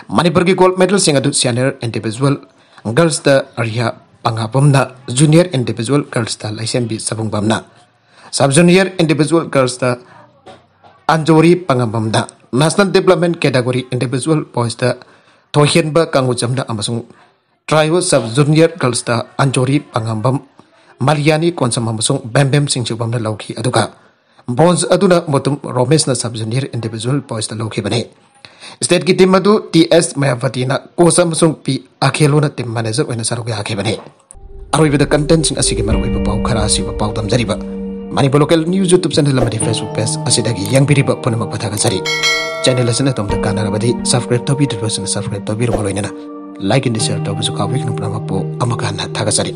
ꯃꯅꯤꯄꯨꯔꯒꯤ gold medalꯁꯤꯡ ꯑꯗꯨ senior individual girlsꯇ ꯔꯤꯌꯥ ꯄꯉꯥꯕꯝꯅ, junior individual girlsꯇ ꯂꯩꯁꯦꯝꯕꯤ ꯆꯕꯨꯡꯕꯝꯅ, sub junior individual girlsꯇ ꯑꯟꯖꯣꯔꯤ ꯄꯉꯥꯕꯝꯅ, national development category individual boysꯇ ꯊꯣꯏꯍꯦꯟꯕ ꯀꯥꯡꯉꯨꯆꯝꯅ ꯑꯃꯁꯨꯡ trio sub junior girlsꯇ ꯑꯟꯖꯣꯔꯤ ꯄꯉꯥꯕꯝ, ꯃꯂꯤꯌꯥꯅꯤ ꯀꯣꯟꯁꯝ ꯑꯃꯁꯨꯡ ꯕꯦꯝꯕꯦꯝ ꯁꯤꯡꯖꯨꯕꯝꯅ ꯂꯧꯈꯤ꯫ ꯑꯗꯨꯒ bronze ꯑꯗꯨꯅ Mutum ꯔꯣꯃꯦꯁꯅ sub junior individual boysꯇ ꯂꯧꯈꯤꯕꯅꯤ꯫ Stateꯀꯤ team ꯑꯗꯨ ꯇꯤ ꯑꯦꯁ ꯃꯌꯥꯄꯇꯤꯅ coach ꯑꯃꯁꯨꯡ ꯄꯤ ꯑꯈꯦꯂꯣꯅ team manager ꯑꯣꯏꯅ ꯁꯔꯨꯛ ꯌꯥꯈꯤꯕꯅꯤ꯫ ꯑꯔꯣꯏꯕꯗ contentꯁꯤꯡ ꯑꯁꯤꯒꯤ ꯃꯔꯨꯑꯣꯏꯕ ꯄꯥꯎ ꯈꯔ ꯑꯁꯤꯕꯨ ꯄꯥꯎꯗꯝꯖꯔꯤꯕ Manipur local news YouTube channel ꯑꯃꯗꯤ Facebook page ꯑꯁꯤꯗꯒꯤ ꯌꯦꯡꯕꯤꯔꯤꯕ ꯄꯨꯝꯅꯃꯛꯄꯨ ꯊꯥꯒꯠꯆꯔꯤ꯫ Channel ꯑꯁꯤꯅ ꯑꯗꯣꯝꯗ ꯀꯥꯟꯅꯔꯕꯗꯤ subscribe ꯇꯧꯕꯤꯗ꯭ꯔꯤꯕꯁꯤꯡꯅ subscribe ꯇꯧꯕꯤꯔꯕ ꯂꯣꯏꯅꯅ like and share ꯇꯧꯕꯁꯨ ꯀꯥꯎꯕꯤꯒꯅꯨ꯫ ꯄꯨꯝꯅꯃꯛꯄꯨ ꯑꯃꯨꯛꯀ ꯍꯟꯅ ꯊꯥꯒꯠꯆꯔꯤ꯫